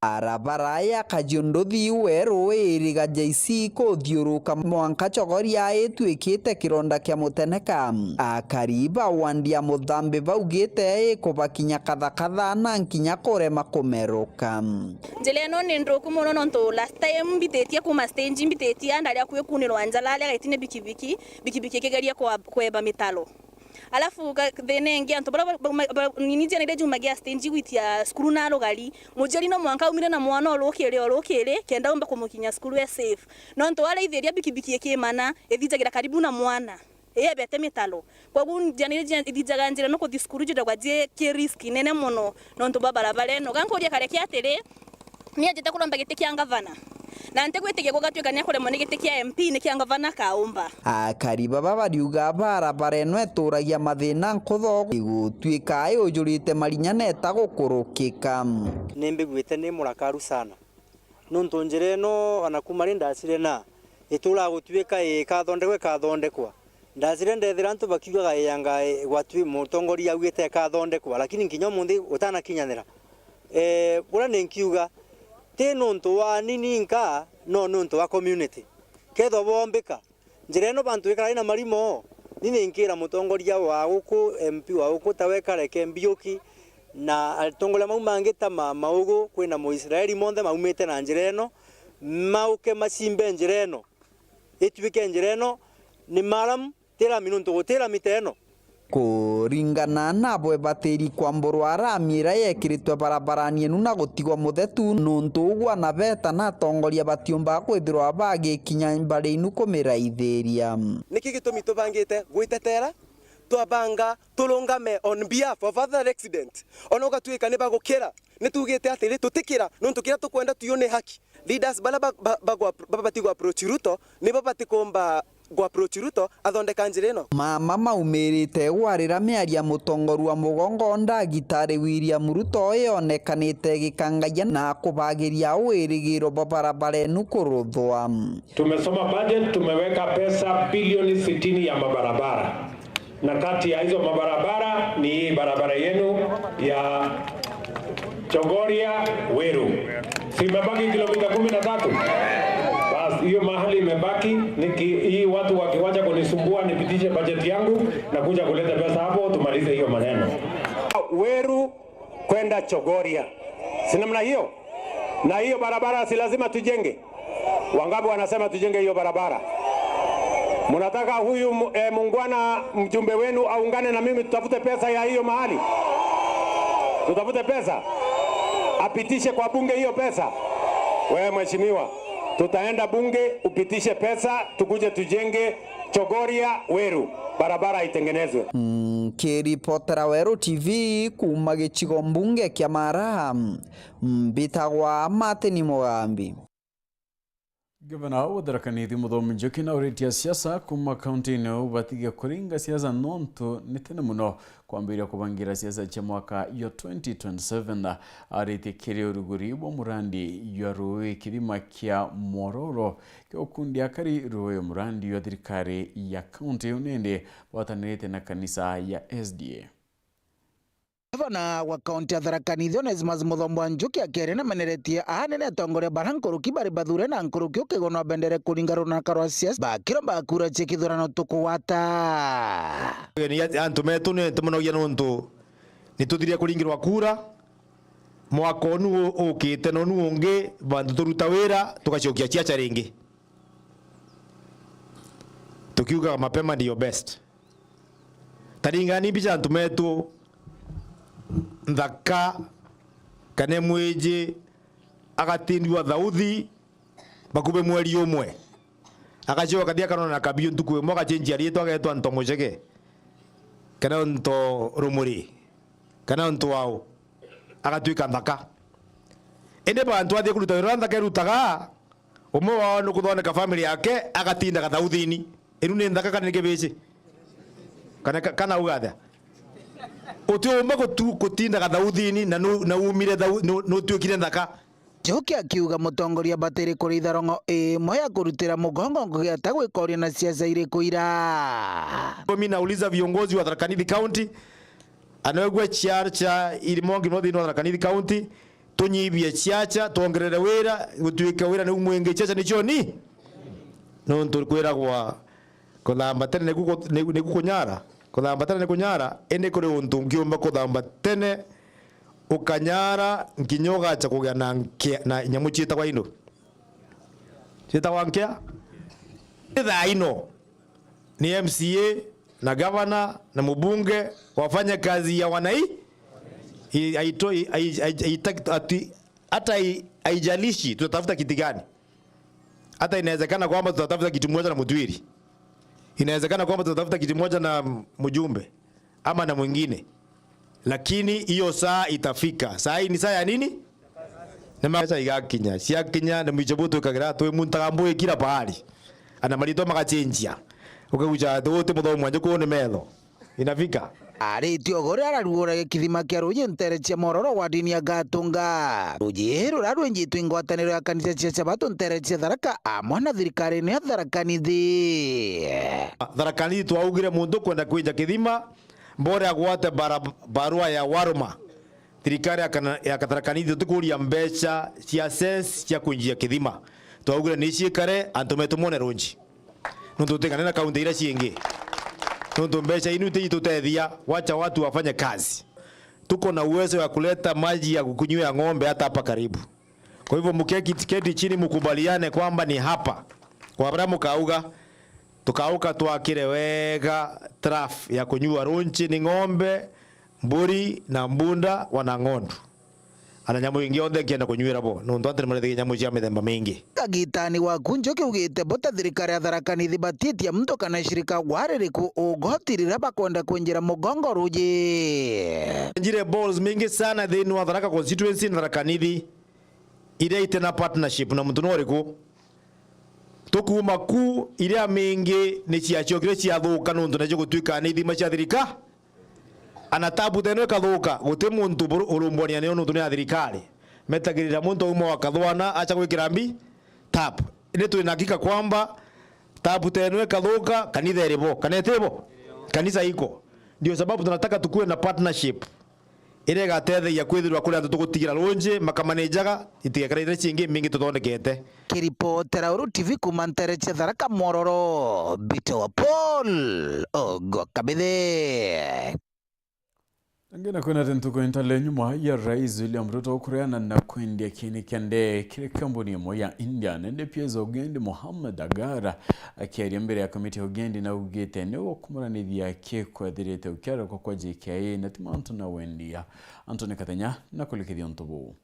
Barabara ya Kajiunduthi Weru iriga J C kuthiuruka mwanka Chogoria itwikite kironda kia muteneka. Akari ba wandi ya Muthambi baugite ikubakinya kathakatha na nkinya kurema kumeruka. Njira ino ni nthuku mono nontu last time mbititie kuma stage, mbititie ndari akui kunirwa njara aria gaitine bikibiki, bikibiki ikigeria kwa-, kweba mitaro. Alafu ga-, thina ingi, antu baria ba-, ba-, ba-, nini njira iria jumagia stage gwitia cukuru na rugari, muciari no mwanka aumire na mwana orukiri, orukiri, kenda umba kumukinya cukuru e safe. Nontu araithiria bikibiki ikimana, ithijagira karibu na mwana, ii ebete mitaro. Koguo njira iria ithijaga njira no kuthi cukuru jithagwa ji ki risk nene mono nontu bwa barabara ino. Gankuria kareke atiri, Ni ajite kuromba giti kia ngavana, na ntigwitikia gugatwika ni akuremwa ni giti kia M P, ni kia ngavana akaumba. Akari baba bariuga barabara ino ituragia mathina nkutho, igutwika yujurite marinya na itagukurukika. Ni mbiguite ni murakaru sana, nontu njira ino, ona kuma ri ndacire na, ituraga gutwika ikathondekwa, ikathondekwa. Ndacire ndethira antu bakiugaga, "Ii anga, ii, gwatwi-, mutongoria augite ikathondekwa," lakini nkinya umunthi utanakinyanira. Ee, buria ni nkiuga, ti nuntu wa ni ninka, no nuntu wa community. Kethwa boombika, njira ino bantu ikara ina marimo, ni ninkira mutongoria wa guku, M P wa guku, tawe kareke mbiuki, na atongoria mau mangi ta ma Maugu, kwina Muisraeli, monthe maumite na njira ino, mauke macimbe njira ino, itwike njira ino ni maramu, ti rami nuntu guti rami ta ino. Kuringana nabo, ibatiri kwamburwa rami iria yekiritwe barabarani inu na gutigwa muthetu, nuntu ugwa na beta na atongoria batiumbaga kwithirwa bagikinya mbari inu kumiraithiria. Niki gitumi tubangite gwitetera? Twabanga turungame on behalf of other resident. Ona ugatwika ni bagukira, ni tugite atiri tutikira, nuntu kiria tukwenda tuyu ni haki. Leaders baria ba-, ba-, bagwa-, babati gwa approach Ruto, nibo batikumba gwa approach Ruto athondeka njira ino. Mama maumirite gwarira miario ya mutongoria wa mugongo ndagitari William Ruto yonekanite gikangaia na kubagiria wirigiro bwa barabara inu kuruthwa. Tumesoma budget, tumeweka pesa bilioni sitini ya mabarabara. Na kati ya hizo mabarabara ni hii barabara yenu ya Chogoria Weru. Si imebaki kilomita kumi na tatu? Basi, hiyo mahali imebaki, niki-, hii watu wakiwacha kunisumbua, nipitishe bajeti yangu na kuja kuleta pesa hapo, tumalize hiyo maneno. Weru kwenda Chogoria. Si namna hiyo? Na hiyo barabara si lazima tujenge? Wangapi wanasema tujenge hiyo barabara? Mnataka huyu mu-, eh, muungwana mjumbe wenu aungane na mimi tutafute pesa ya hiyo mahali? Tutafute pesa? Apitishe kwa bunge hiyo pesa? Wewe mheshimiwa, tutaenda bunge upitishe pesa tukuje tujenge Chogoria Weru, barabara itengenezwe. Nkiripotera Weru T V kuuma gicigo mbunge kia Mara, mbitagwa Martin Mugambi. Gavana wa Tharaka Nithi Muthomi Njuki nauritie asiasa kuuma kaunti-ini uu batige kuringa siasa nontu ni tene mono kwambiria kubangira siasa cia mwaka yo twenty twenty-seven. Aritie kiri uruguri bwa murandi jwa ruui kithima kia Mwororo kia ukundi akari ruui murandi jwa thirikari ya kaunti iu nindi batanirite na kanisa ya S D A. Gavana wa kaunti ya Tharaka Nithi Onesmus Muthombo Njuki akiaria nameneretie anene atongoria bara nkuruki bari bathure na nkuruki ukigwa no bendere kuringa runaka rwa siasa bakiromba kura cia kithurano tukugwata. Ni antu metu ni tumunogia nuntu ni tuthirie kuringirwa kura mwaka unu ukite na unu ungi bantu turuta wira tugacokia ciaca ringi tukiugaga mapema ndiyo best. Taringani mbica antu metu nthaka kana mwiji agatindua thauthi bakubi mweri umwe. Agacoka kathi akanona na kabiu ntuku imwe agachenjia riitwa agetwa Nto Mucege kana Nto Rumuri kana Nto Wau agatwika nthaka. Indi bantu athie kuruta wira uria nthaka irutaga, umwe wao ni kuthondeka family yake, agatinda gathauthini. Iru ni nthaka kana ni kibici? Kana ka-, kana uga atia? Utiumba gutu-, gutinda gathauthini na nu-, na umire thau-, nu-, nutwikire nthaka. Njuki akiuga mutongoria batiri kuritha rongo imwe ya kurutira mugongo ngugi ata gwikoria na siasa iriku ira. Mimi nauliza viongozi wa Tharaka Nithi County, anawegua chiar cha Irimongi no thiini wa Tharaka Nithi County, Tunyibie ciaca, twongerere wira, gutuike wira niu mwingi, ciaca nicio ni. Nontu kwiragwa, kuthamba tene niku ku-, ni-, niku kunyara. Kuthamba tene ni kunyara, indi kuri untu ungiumba kuthamba tene, ukanyara, nkinya ugacha kugia na nkia-, na nyamu ciitagwa indu. Ciitagwa nkia? Ni thaa ino. Ni M C A na gavana na mubunge wafanye kazi ya wanai-, i-, aito-, i-, ai-, ai-, aitaki-, ati-, hata i-, haijalishi tutatafuta kiti gani. Hata inawezekana kwamba tutatafuta kiti moja na Mutwiri. Inawezekana kwamba tutatafuta kiti moja na mjumbe ama na mwingine. Lakini hiyo saa itafika. Saa hii ni saa ya nini? Ni macha igakinya. Ciakinya, ni mwiche bu twikagira, twimuntaga mbugi kila pahali. Ana maritwa magacenjia. Ukagucha ati uti muthomu mwanje kuu ni metho. Inafika. Aritie uguo riria araruuragia kithima kia ruuji nteere cia Mororo wardini ya Gatunga. Ruuji ruria rwinjitwe i ngwataniro ya kanisa cia Sabato nteere cia Tharaka amwe na thirikariine ya Tharaka Nithi. Tharaka Nithi twaugire muntu kwenda kwinja kithima, mbore agwate bara-, barua ya waruma. Thirikari ya kana-, ya Tharaka Nithi tutikuuria mbeca cia cess cia kwinjia kithima. Twaugire ni ciikare, antu metu mone runji. Nontu tutigane na kaunti iria ciingi. Nontu mbeca inu ti itutethia, wacha watu wafanye kazi. Tuko na uwezo wa kuleta maji ya kukunywia ng'ombe hata hapa karibu. Kwa hivyo muketi, keti chini mukubaliane kwamba ni hapa. Kwa bara mukauga, tukauka twakire wega trough ya kunyua runji ni ng'ombe, mburi na mbunda wana ng'ondu. Ana nyamu ingi yonthe nkienda kunywira bo, nontu antu nimarethagia nyamu cia mithemba mingi. Kagitani waku Njoki augite bo ta thirikari ya Tharaka Nithi batitie muntu kana shirika waririku ugoti riria bakwenda kwinjira mugongo ruuji. Njire balls mingi sana thiini wa Tharaka constituency na Tharaka Nithi iria itena partnership na muntu no uriku. Tukuuma ku, iria mingi ni ciaciokire ciathuka nontu nacio gutuika ni ithima cia thirika. Ana tabu teno ikathuka, guti muntu buru-, urumbwania niyo nontu ni ya thirikari. Metagirira muntu auma wa Kathwana acha gwikira mbi tap. Ni twina hakika kwamba tabu teno ikathuka, kanitha iri bo, kana iti bo? Kanisa iko. Ndio sababu tunataka tukue na partnership iria igatetheia kwithirwa kuri antu tugutigira runji, makamanejaga, itigekara iria ciingi mingi tuthondekete. Kiripotera Uru T V kuuma nteere cia Tharaka Mwororo, Mbite wa Paul Ogo Kabithe. Angina kwina ati ntuku intale nyuma ya Rais William Ruto kureana na kwendia kiini kia ndege kiri kambuni imwe ya India, nende P S ugendi Mohammad Agara akiaria mbere ya komiti ya ugendi naugite ni gukumaranithia kikwethirite ukiarikwa kwa J K I na ti mantu na wendia antu ni kathenya na kulikithia untu buu.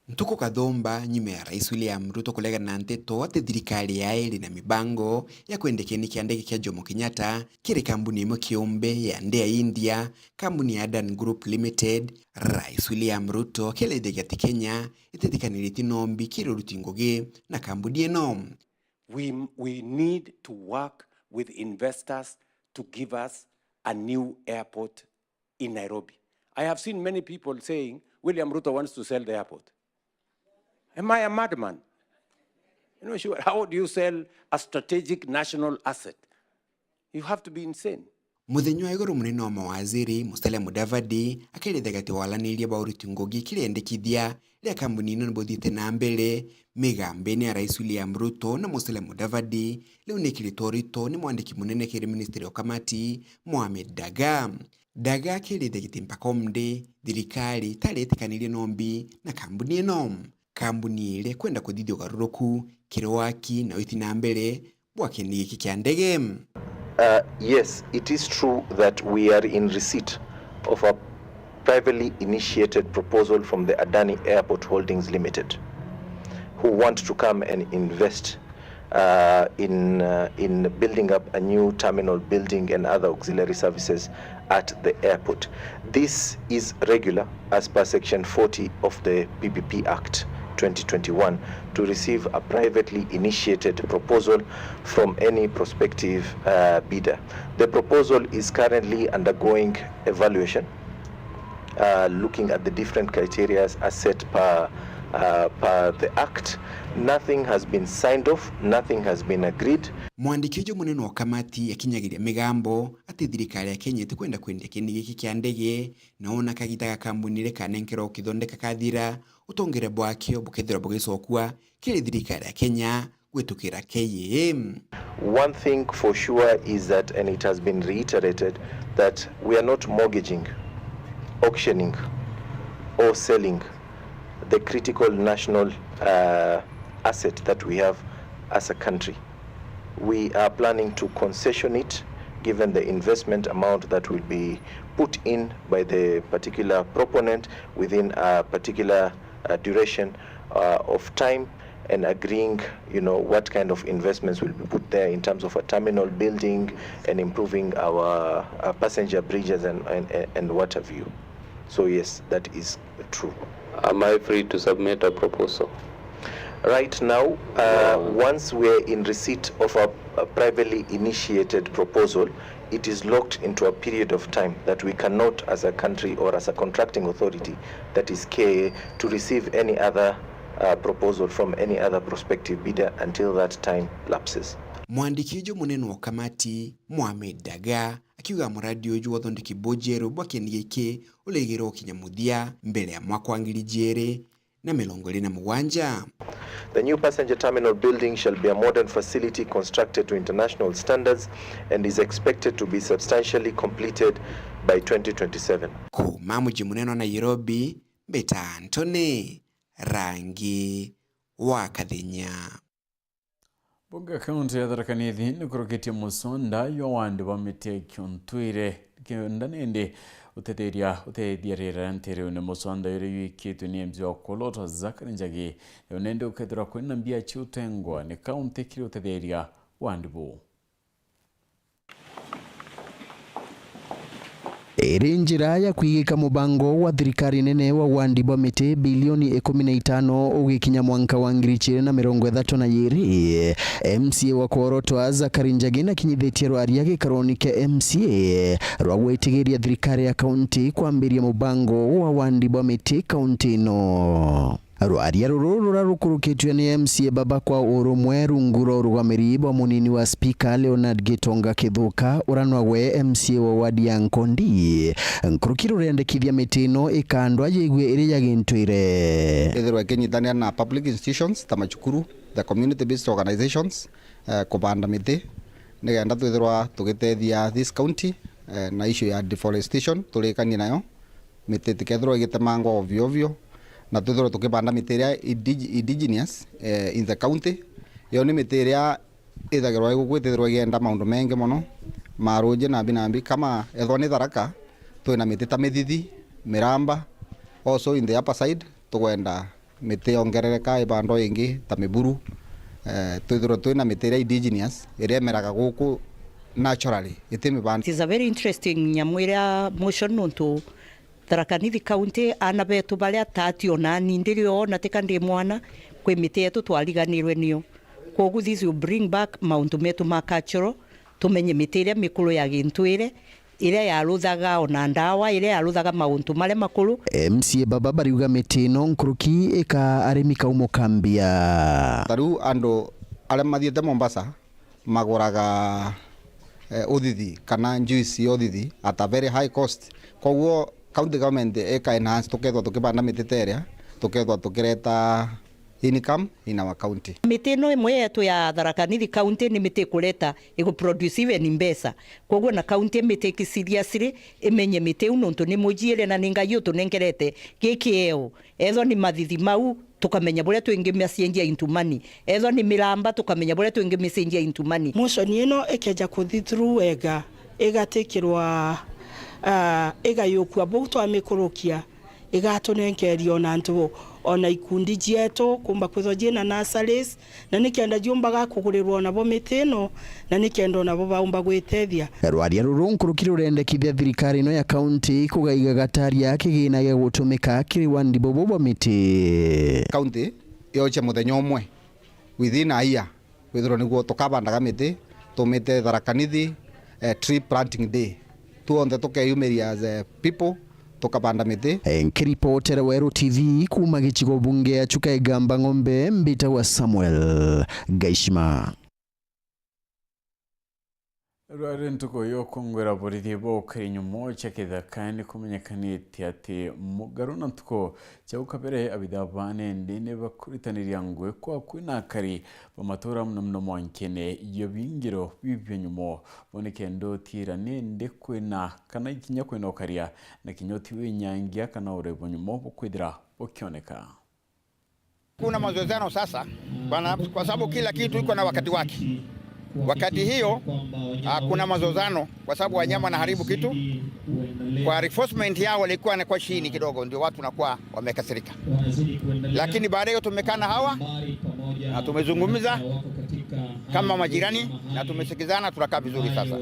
Ntuku kathumba nyuma ya Rais William Ruto kuregana na nteto ati thirikari yae iri na mibango ya kwendia kiini kia ndege kia Jomo Kenyatta kiri kambuni imwe kiumbe ya nthi ya India, kambuni ya Adan Group Limited, Rais William Ruto akielethia ati Kenya ititikaniritie nombi kiri uruti ngugi na kambuni ino. We, we need to work with investors to give us a new airport in Nairobi. I have seen many people saying William Ruto wants to sell the airport. Am I a madman? You know, sure, how do you sell a strategic national asset? You have to be insane. Muthenya wa iguru, munene wa mawaziri Musalia Mudavadi akielethia ati walaniria bwa uruti ngugi kiri endekithia ria kambuni ino nibuthiite na mbere migambene ya Rais William Ruto na Musalia Mudavadi. Riu ni kiritwa urito ni mwandiki munene kiri ministry ya ukamati Mohamed Daga. Daga akielethia giti mpaka umthi thirikari itari itikanirie nombi na kambuni ino. Kambuni iri kwenda kuthithia ugaruruku kiri waki na witi na mbere bwa kiini giki kia ndege. Uh, yes, it is true that we are in receipt of a privately initiated proposal from the Adani Airport Holdings Limited, who want to come and invest uh, in, uh, in building up a new terminal building and other auxiliary services at the airport. This is regular as per Section forty of the P P P Act twenty twenty-one to receive a privately initiated proposal from any prospective, uh, bidder. The proposal is currently undergoing evaluation, uh, looking at the different criteria as set per Uh, per the Act, nothing has been signed off, nothing has been agreed. Mwandiki uju munene wa kamati akinyagiria migambo ati thirikari ya Kenya itikwenda kwendia kindi giki kia ndege, na ona kagita ga kambuni iri kanenkerwa gukithondeka kathira, utongere bwakio bukethirwa bugicokua kiri thirikari ya Kenya gwitukira K A M. One thing for sure is that, and it has been reiterated, that we are not mortgaging, auctioning, or selling the critical national, uh, asset that we have as a country. We are planning to concession it, given the investment amount that will be put in by the particular proponent within a particular, uh, duration, uh, of time, and agreeing, you know, what kind of investments will be put there in terms of a terminal building and improving our, uh, passenger bridges and, and, and what have you. So yes, that is true. Am I free to submit a proposal? Right now, uh, once we're in receipt of a, a privately initiated proposal, it is locked into a period of time that we cannot, as a country or as a contracting authority, that is K A, to receive any other, uh, proposal from any other prospective bidder until that time lapses. Mwandiki uju munene wa kamati, Mohamed Daga, akiuga muradi uju wa uthondeki bwa ujeru bwa kindi giki urigirwe gukinya muthia mbere ya mwaka wa ngiri ijiri na mirongo iri na mugwanja. The new passenger terminal building shall be a modern facility constructed to international standards and is expected to be substantially completed by twenty twenty-seven. Kuuma muji munene wa Nairobi, mbita Anthony Rangi wa Kathenya. Bunge kaunti ya Tharaka Nithi nikurukitie musonda jwa wandi bwa miti ya kiuntwire kenda nindi utetheria uteethia riera ria ntereune. Musonda uria jwikitwe ni M C wa Kolot Zachary Njagi, riu nindi ukethirwa kwina mbia ciutengwa ni kaunti kiri utetheria wandi buu. Iri njira ya kwigika mubango wa thirikari nene wa wandi bwa miti bilioni ikumi na itano ugikinya mwanka wa ngiri ijiri na mirongo ithatu na ijiri. M C A wa Kworotwa Zachary Njagi nakinyithitie rwaria gikaroni kia M C A rwa gwitigiria thirikari ya kaunti kwambiria mubango wa wandi bwa miti kaunti ino. Rwaria ruru ruria rukurukitue ni M C A Baba kwa Urumwe rungu rwa urugamiri bwa munini wa spika Leonard Gitonga Kithuka, uria nwawe M C A wa wadi ya Nkondi. Nkuruki rurendekithia miti ino ikandwa yigue iri ya gintwire. Ithirwa ikinyitanira na public institutions ta macukuru, the community based organizations, eh, kubanda miti, nigenda twithirwa tugitethia this county, eh, na issue ya deforestation turikanie nayo. Miti itikethirwa igitemangwa ovyo ovyo, na twithirwe tukibanda miti iria indig-, indigenous, eh, in the county. Yo ni miti iria ithagirwa iguku itithirwa igienda maundu mengi mono, maruji nambi nambi. Kama ethwa ni Tharaka, twina miti ta mithithi, miramba, also in the upper side, tugwenda miti yongerereka ibandwa ingi ta miburu, eh, twithirwe twina miti iria indigenous, iria imeraga guku naturally, iti mibanda. It is a very interesting nyamu iria motion, nontu Tharaka Nithi County, aana betu baria tati ona ni ndiri ona tika ndi mwana, kwi miti yetu twariganirwe niyo. Kwogu this will bring back mauntu metu ma cultural, tumenye miti iria mikuru ya gintwire, iria yaruthaga ona ndawa, iria yaruthaga mauntu maria makuru. M C A Baba bariuga miti ino nkuruki ikaa arimi kaumo ka mbia. Ta riu andu aria mathiite Mombasa maguraga, eh, uthithi kana juice ya uthithi at a very high cost. Koguo county government ika enhance, tukethwa tukibanda miti ta iria, tukethwa tukireta income in our county. Miti ino imwe yetu ya Tharaka Nithi County ni miti ikureta, igu produce even mbeca. Koguo na county miti ikisiriously imenye miti iu, nontu ni mujiire na ni Ngai utunenkerete gi kieo. Ethwa ni mathithi mau, tukamenya buria twingimacenjia into money. Ethwa ni miramba, tukamenya buria twingimicenjia into money. Motion ino ikeja kuthi through wega, igatikirwa, ah, igayukua buu twamikurukia, igatunenkeria ona antu, ona ikundi cietu kumba kwithwa ciina nurseries, na nikenda ciumbaga kugurirwa onabo miti ino, na nikenda onabo baumba gwitethia. Rwaria ruru nkuruki rurendekithia thirikari ino ya kaunti kugaiga gataria kigina gia gutumika kiri wandi bubu bwa miti. Kaunti yoche muthenya umwe within a year, withirwa niguo tukabandaga miti, tumite Tharaka Nithi, eh, tree planting day. Tuonthe tukeyumiria as, eh, people, tukabanda miti. Eh, nkiripotera Weru T V kuuma gicigo bunge ya Chuka Igamba Ng'ombe, mbitagwa Samuel Gaishima. Rwari ntuku yukungwira borithi bukiri nyumo cia kithaka ni kumenyekanitie ati mugaru na ntuku cia ukabere abithaa ba nindi ni bakuritaniria ngui kwa kwina akari ba matura muno muno mwankene ya bingiro bibio nyumo. Bo ni kenda utira nindi kwina kana ikinya kwina ukaria na kinya uti winyangia kana urebo nyumo bukwithira bukioneka. Kuna mazozano sasa, bana, kwa sababu kila kitu iko na wakati wake. Wakati hiyo, ah, kuna mazozano kwa sababu wanyama wanaharibu kitu. Kwa reinforcement yao walikuwa na kwa chini kidogo, ndio watu wanakuwa wamekasirika. Lakini baada hiyo tumekaa na hawa na tumezungumza kama majirani na tumesikizana, tunakaa vizuri sasa.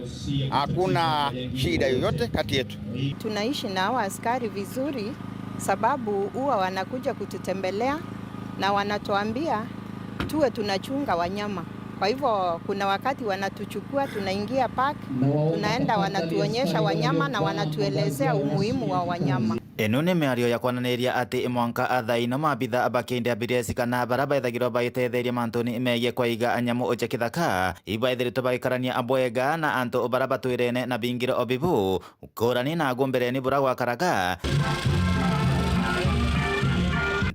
Hakuna shida yoyote kati yetu. Tunaishi na hawa askari vizuri, sababu huwa wanakuja kututembelea na wanatuambia tuwe tunachunga wanyama. Kwa hivyo, kuna wakati wanatuchukua, tunaingia park, tunaenda, wanatuonyesha wanyama na wanatuelezea umuhimu wa wanyama. Ino ni miario ya kwananiria ati mwanka athaino mabitha ba K W S kana bara baithagirwa baitetheria mantuni megie kwaiga nyamu cia kithaka, ibaithiritwe bagikarania bwega na antu bara batwirene na bingiro o bibu, ukurani na gumbereni bura gwakaraga.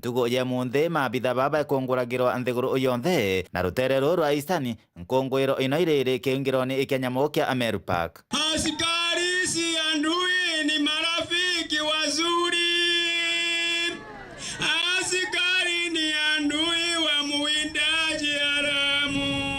Ntugu ya munthi, mabitha baba ekunguragirwa nthiguru yonthe na rutere ruru rwa Eastern, nkungwiro ino iriri kiungironi kia nyamu kia Ameru Park. Askari si adui, ni marafiki wazuri. Askari ni adui wa mwindaji haramu.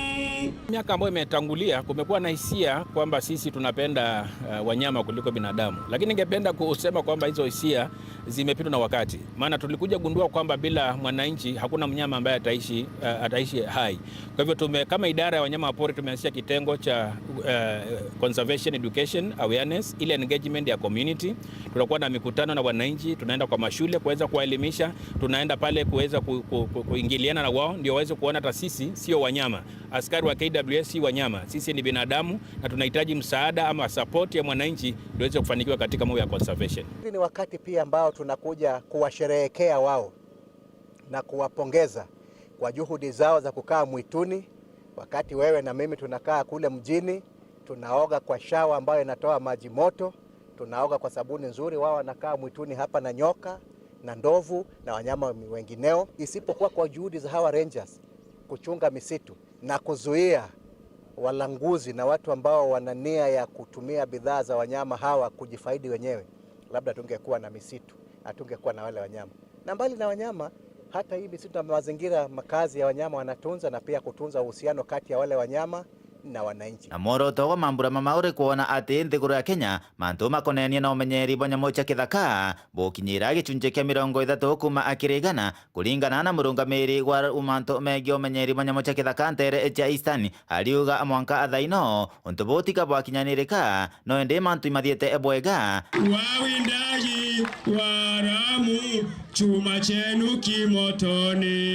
Miaka ambayo imetangulia, kumekuwa na hisia kwamba sisi tunapenda, eh, wanyama kuliko binadamu. Lakini ningependa kusema kwamba hizo hisia zimepitwa na wakati. Maana tulikuja gundua kwamba bila mwananchi hakuna mnyama ambaye ataishi, eh, ataishi hai. Kwa hivyo tume-, kama idara ya wanyama wa pori tumeanzisha kitengo cha, eh, conservation education awareness, ile engagement ya community. Tunakuwa na mikutano na wananchi, tunaenda kwa mashule kuweza kuwaelimisha, tunaenda pale kuweza ku-, ku-, ku-, kuingiliana na wao, ndio waweze kuona hata sisi sio wanyama. Askari wa K W S si wanyama, sisi ni binadamu na tunahitaji msaada ama support ya mwananchi ndio iweze kufanikiwa katika mambo ya conservation. Hili ni wakati pia ambao tunakuja kuwasherehekea wao na kuwapongeza kwa juhudi zao za kukaa mwituni, wakati wewe na mimi tunakaa kule mjini, tunaoga kwa shawa ambayo inatoa maji moto, tunaoga kwa sabuni nzuri, wao wanakaa mwituni hapa na nyoka na ndovu na wanyama wengineo. Isipokuwa kwa juhudi za hawa rangers kuchunga misitu na kuzuia walanguzi na watu ambao wana nia ya kutumia bidhaa za wanyama hawa kujifaidi wenyewe, labda tungekuwa na misitu, hatungekuwa na wale wanyama. Na mbali na wanyama, hata hii misitu na mazingira makazi ya wanyama wanatunza na pia kutunza uhusiano kati ya wale wanyama na wananchi. Na mworoto gwa mambura mama uri kwona ati nthiguru ya Kenya, mantu makonenie na umenyeri bwa nyamu cia kithaka bukinyira gicunji kia mirongo ithatu kuuma akiri igana, kuringana na murungamiri wa mantu megie umenyeri bwa nyamu cia kithaka ntere cia Eastern, ariuga mwanka athaino, untu buu tiga bwakinyanirika, no indi mantu imathiite bwega. Wawindaji wa haramu, chuma chenu kimotoni.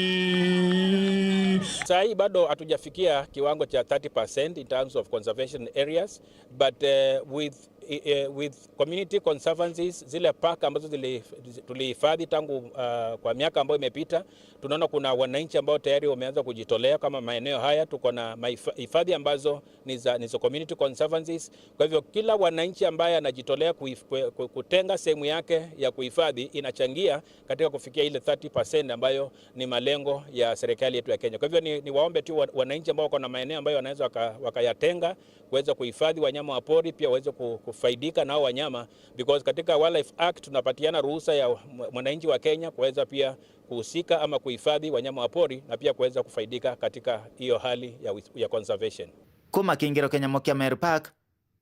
Saa hii bado hatujafikia kiwango cha thirty percent in terms of conservation areas, but, eh, with, eh, with community conservancies, zile park ambazo zili-, tulihifadhi tangu, ah, kwa miaka ambayo imepita, tunaona kuna wananchi ambao tayari wameanza kujitolea. Kama maeneo haya tuko na mahifa-, hifadhi ambazo ni za, ni za community conservancies. Kwa hivyo kila wananchi ambaye anajitolea kuif-, ku-, ku-, kutenga sehemu yake ya kuhifadhi inachangia katika kufikia ile thirty percent ambayo ni malengo ya serikali yetu ya Kenya. Kwa hivyo ni, niwaombe tu wa-, wananchi ambao wako na maeneo ambayo wanaweza waka-, wakayatenga kuweza kuhifadhi wanyama wa pori, pia waweze ku-, kufaidika nao wanyama, because katika Wildlife Act tunapatiana ruhusa ya mwa-, mwananchi wa Kenya kuweza pia kuhusika ama kuhifadhi wanyama wa pori na pia kuweza kufaidika katika hiyo hali ya wis-, ya conservation. Kuuma kiingiro kia nyamu kia Meru Park,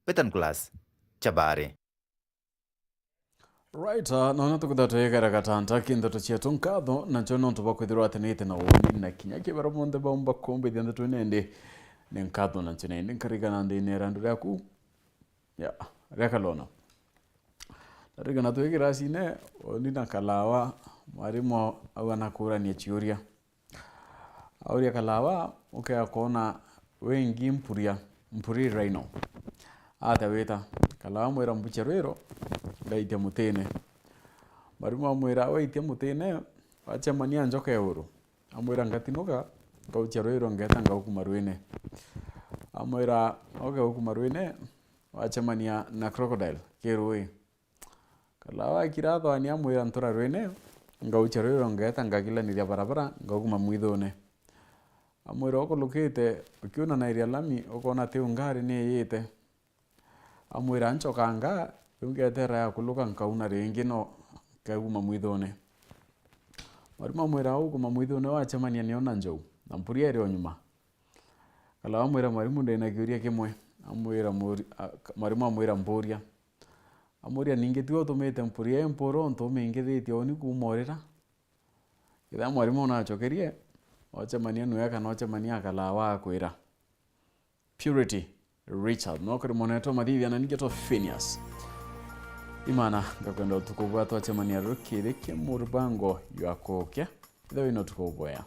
Betan Class, Chabari. Right, ah, noona tukwithirwa twigera gatanta ki ndeto cietu nkatho, nacio nontu bwa kwithirwa atenete na woni na kinya kibero bonthe baumba kumbithia ndeto ino indi ni nkatho nacio na indi nkarigana ndine irandu riaku. Ya, ria Kalona. Ndarigana twi kirasine, woni na Kalawa, mwarimu au anakurania ciuria. Auria Kalawa, ukea kwona wingi mpuria, mpuri rhino. Ate wita, Kalawa mwira mbuche rwiro, ngaitia mutine. Mwarimu amwira, "Waitia mutine, wacemania njoka iguru." Amwira, "Ngatinuka, ngauchia rui rwa ngeeta, ngaukuma ruine." Amwira, "Oke ukuma ruine, wacemania na crocodile ki rui." Kalaa wakira athwani amwira, "Ntura ruine, ngauchia rui rwa ngeeta, ngagilaniria barabara, ngaukuma mwithune." Amwira, "Ukulukite, ukiunanairia lami, ukoona tiu ngari ni iyite." Amwira, "Nchokanga, riu ngeetera ya kuluka, nkauna ringi, no nkauma mwithune." Mwarimu amwira, "Ukuma mwithune, wacemania nio na njou, na mpuria iri o nyuma." Kalaa amwira, "Mwarimu, ndina kiuria kimwe." Amwira, "Muri-, a-, ka-," mwarimu amwira, "Mpuria." Amwira, "Ningi tiwe utumite mpuria ii mpuru, untu umingithitie uni kuuma urira?" Kethira mwarimu nachokerie, ocemania nue kana ocemania akalaa wakwira. Purity Richard, no kuri mwanetwa Mathithia na ningi twa Phineas. Imana, ngakwenda utuku bwa twacemania rukiri ki mubango jwa kukia. Ithe wina utuku bwea.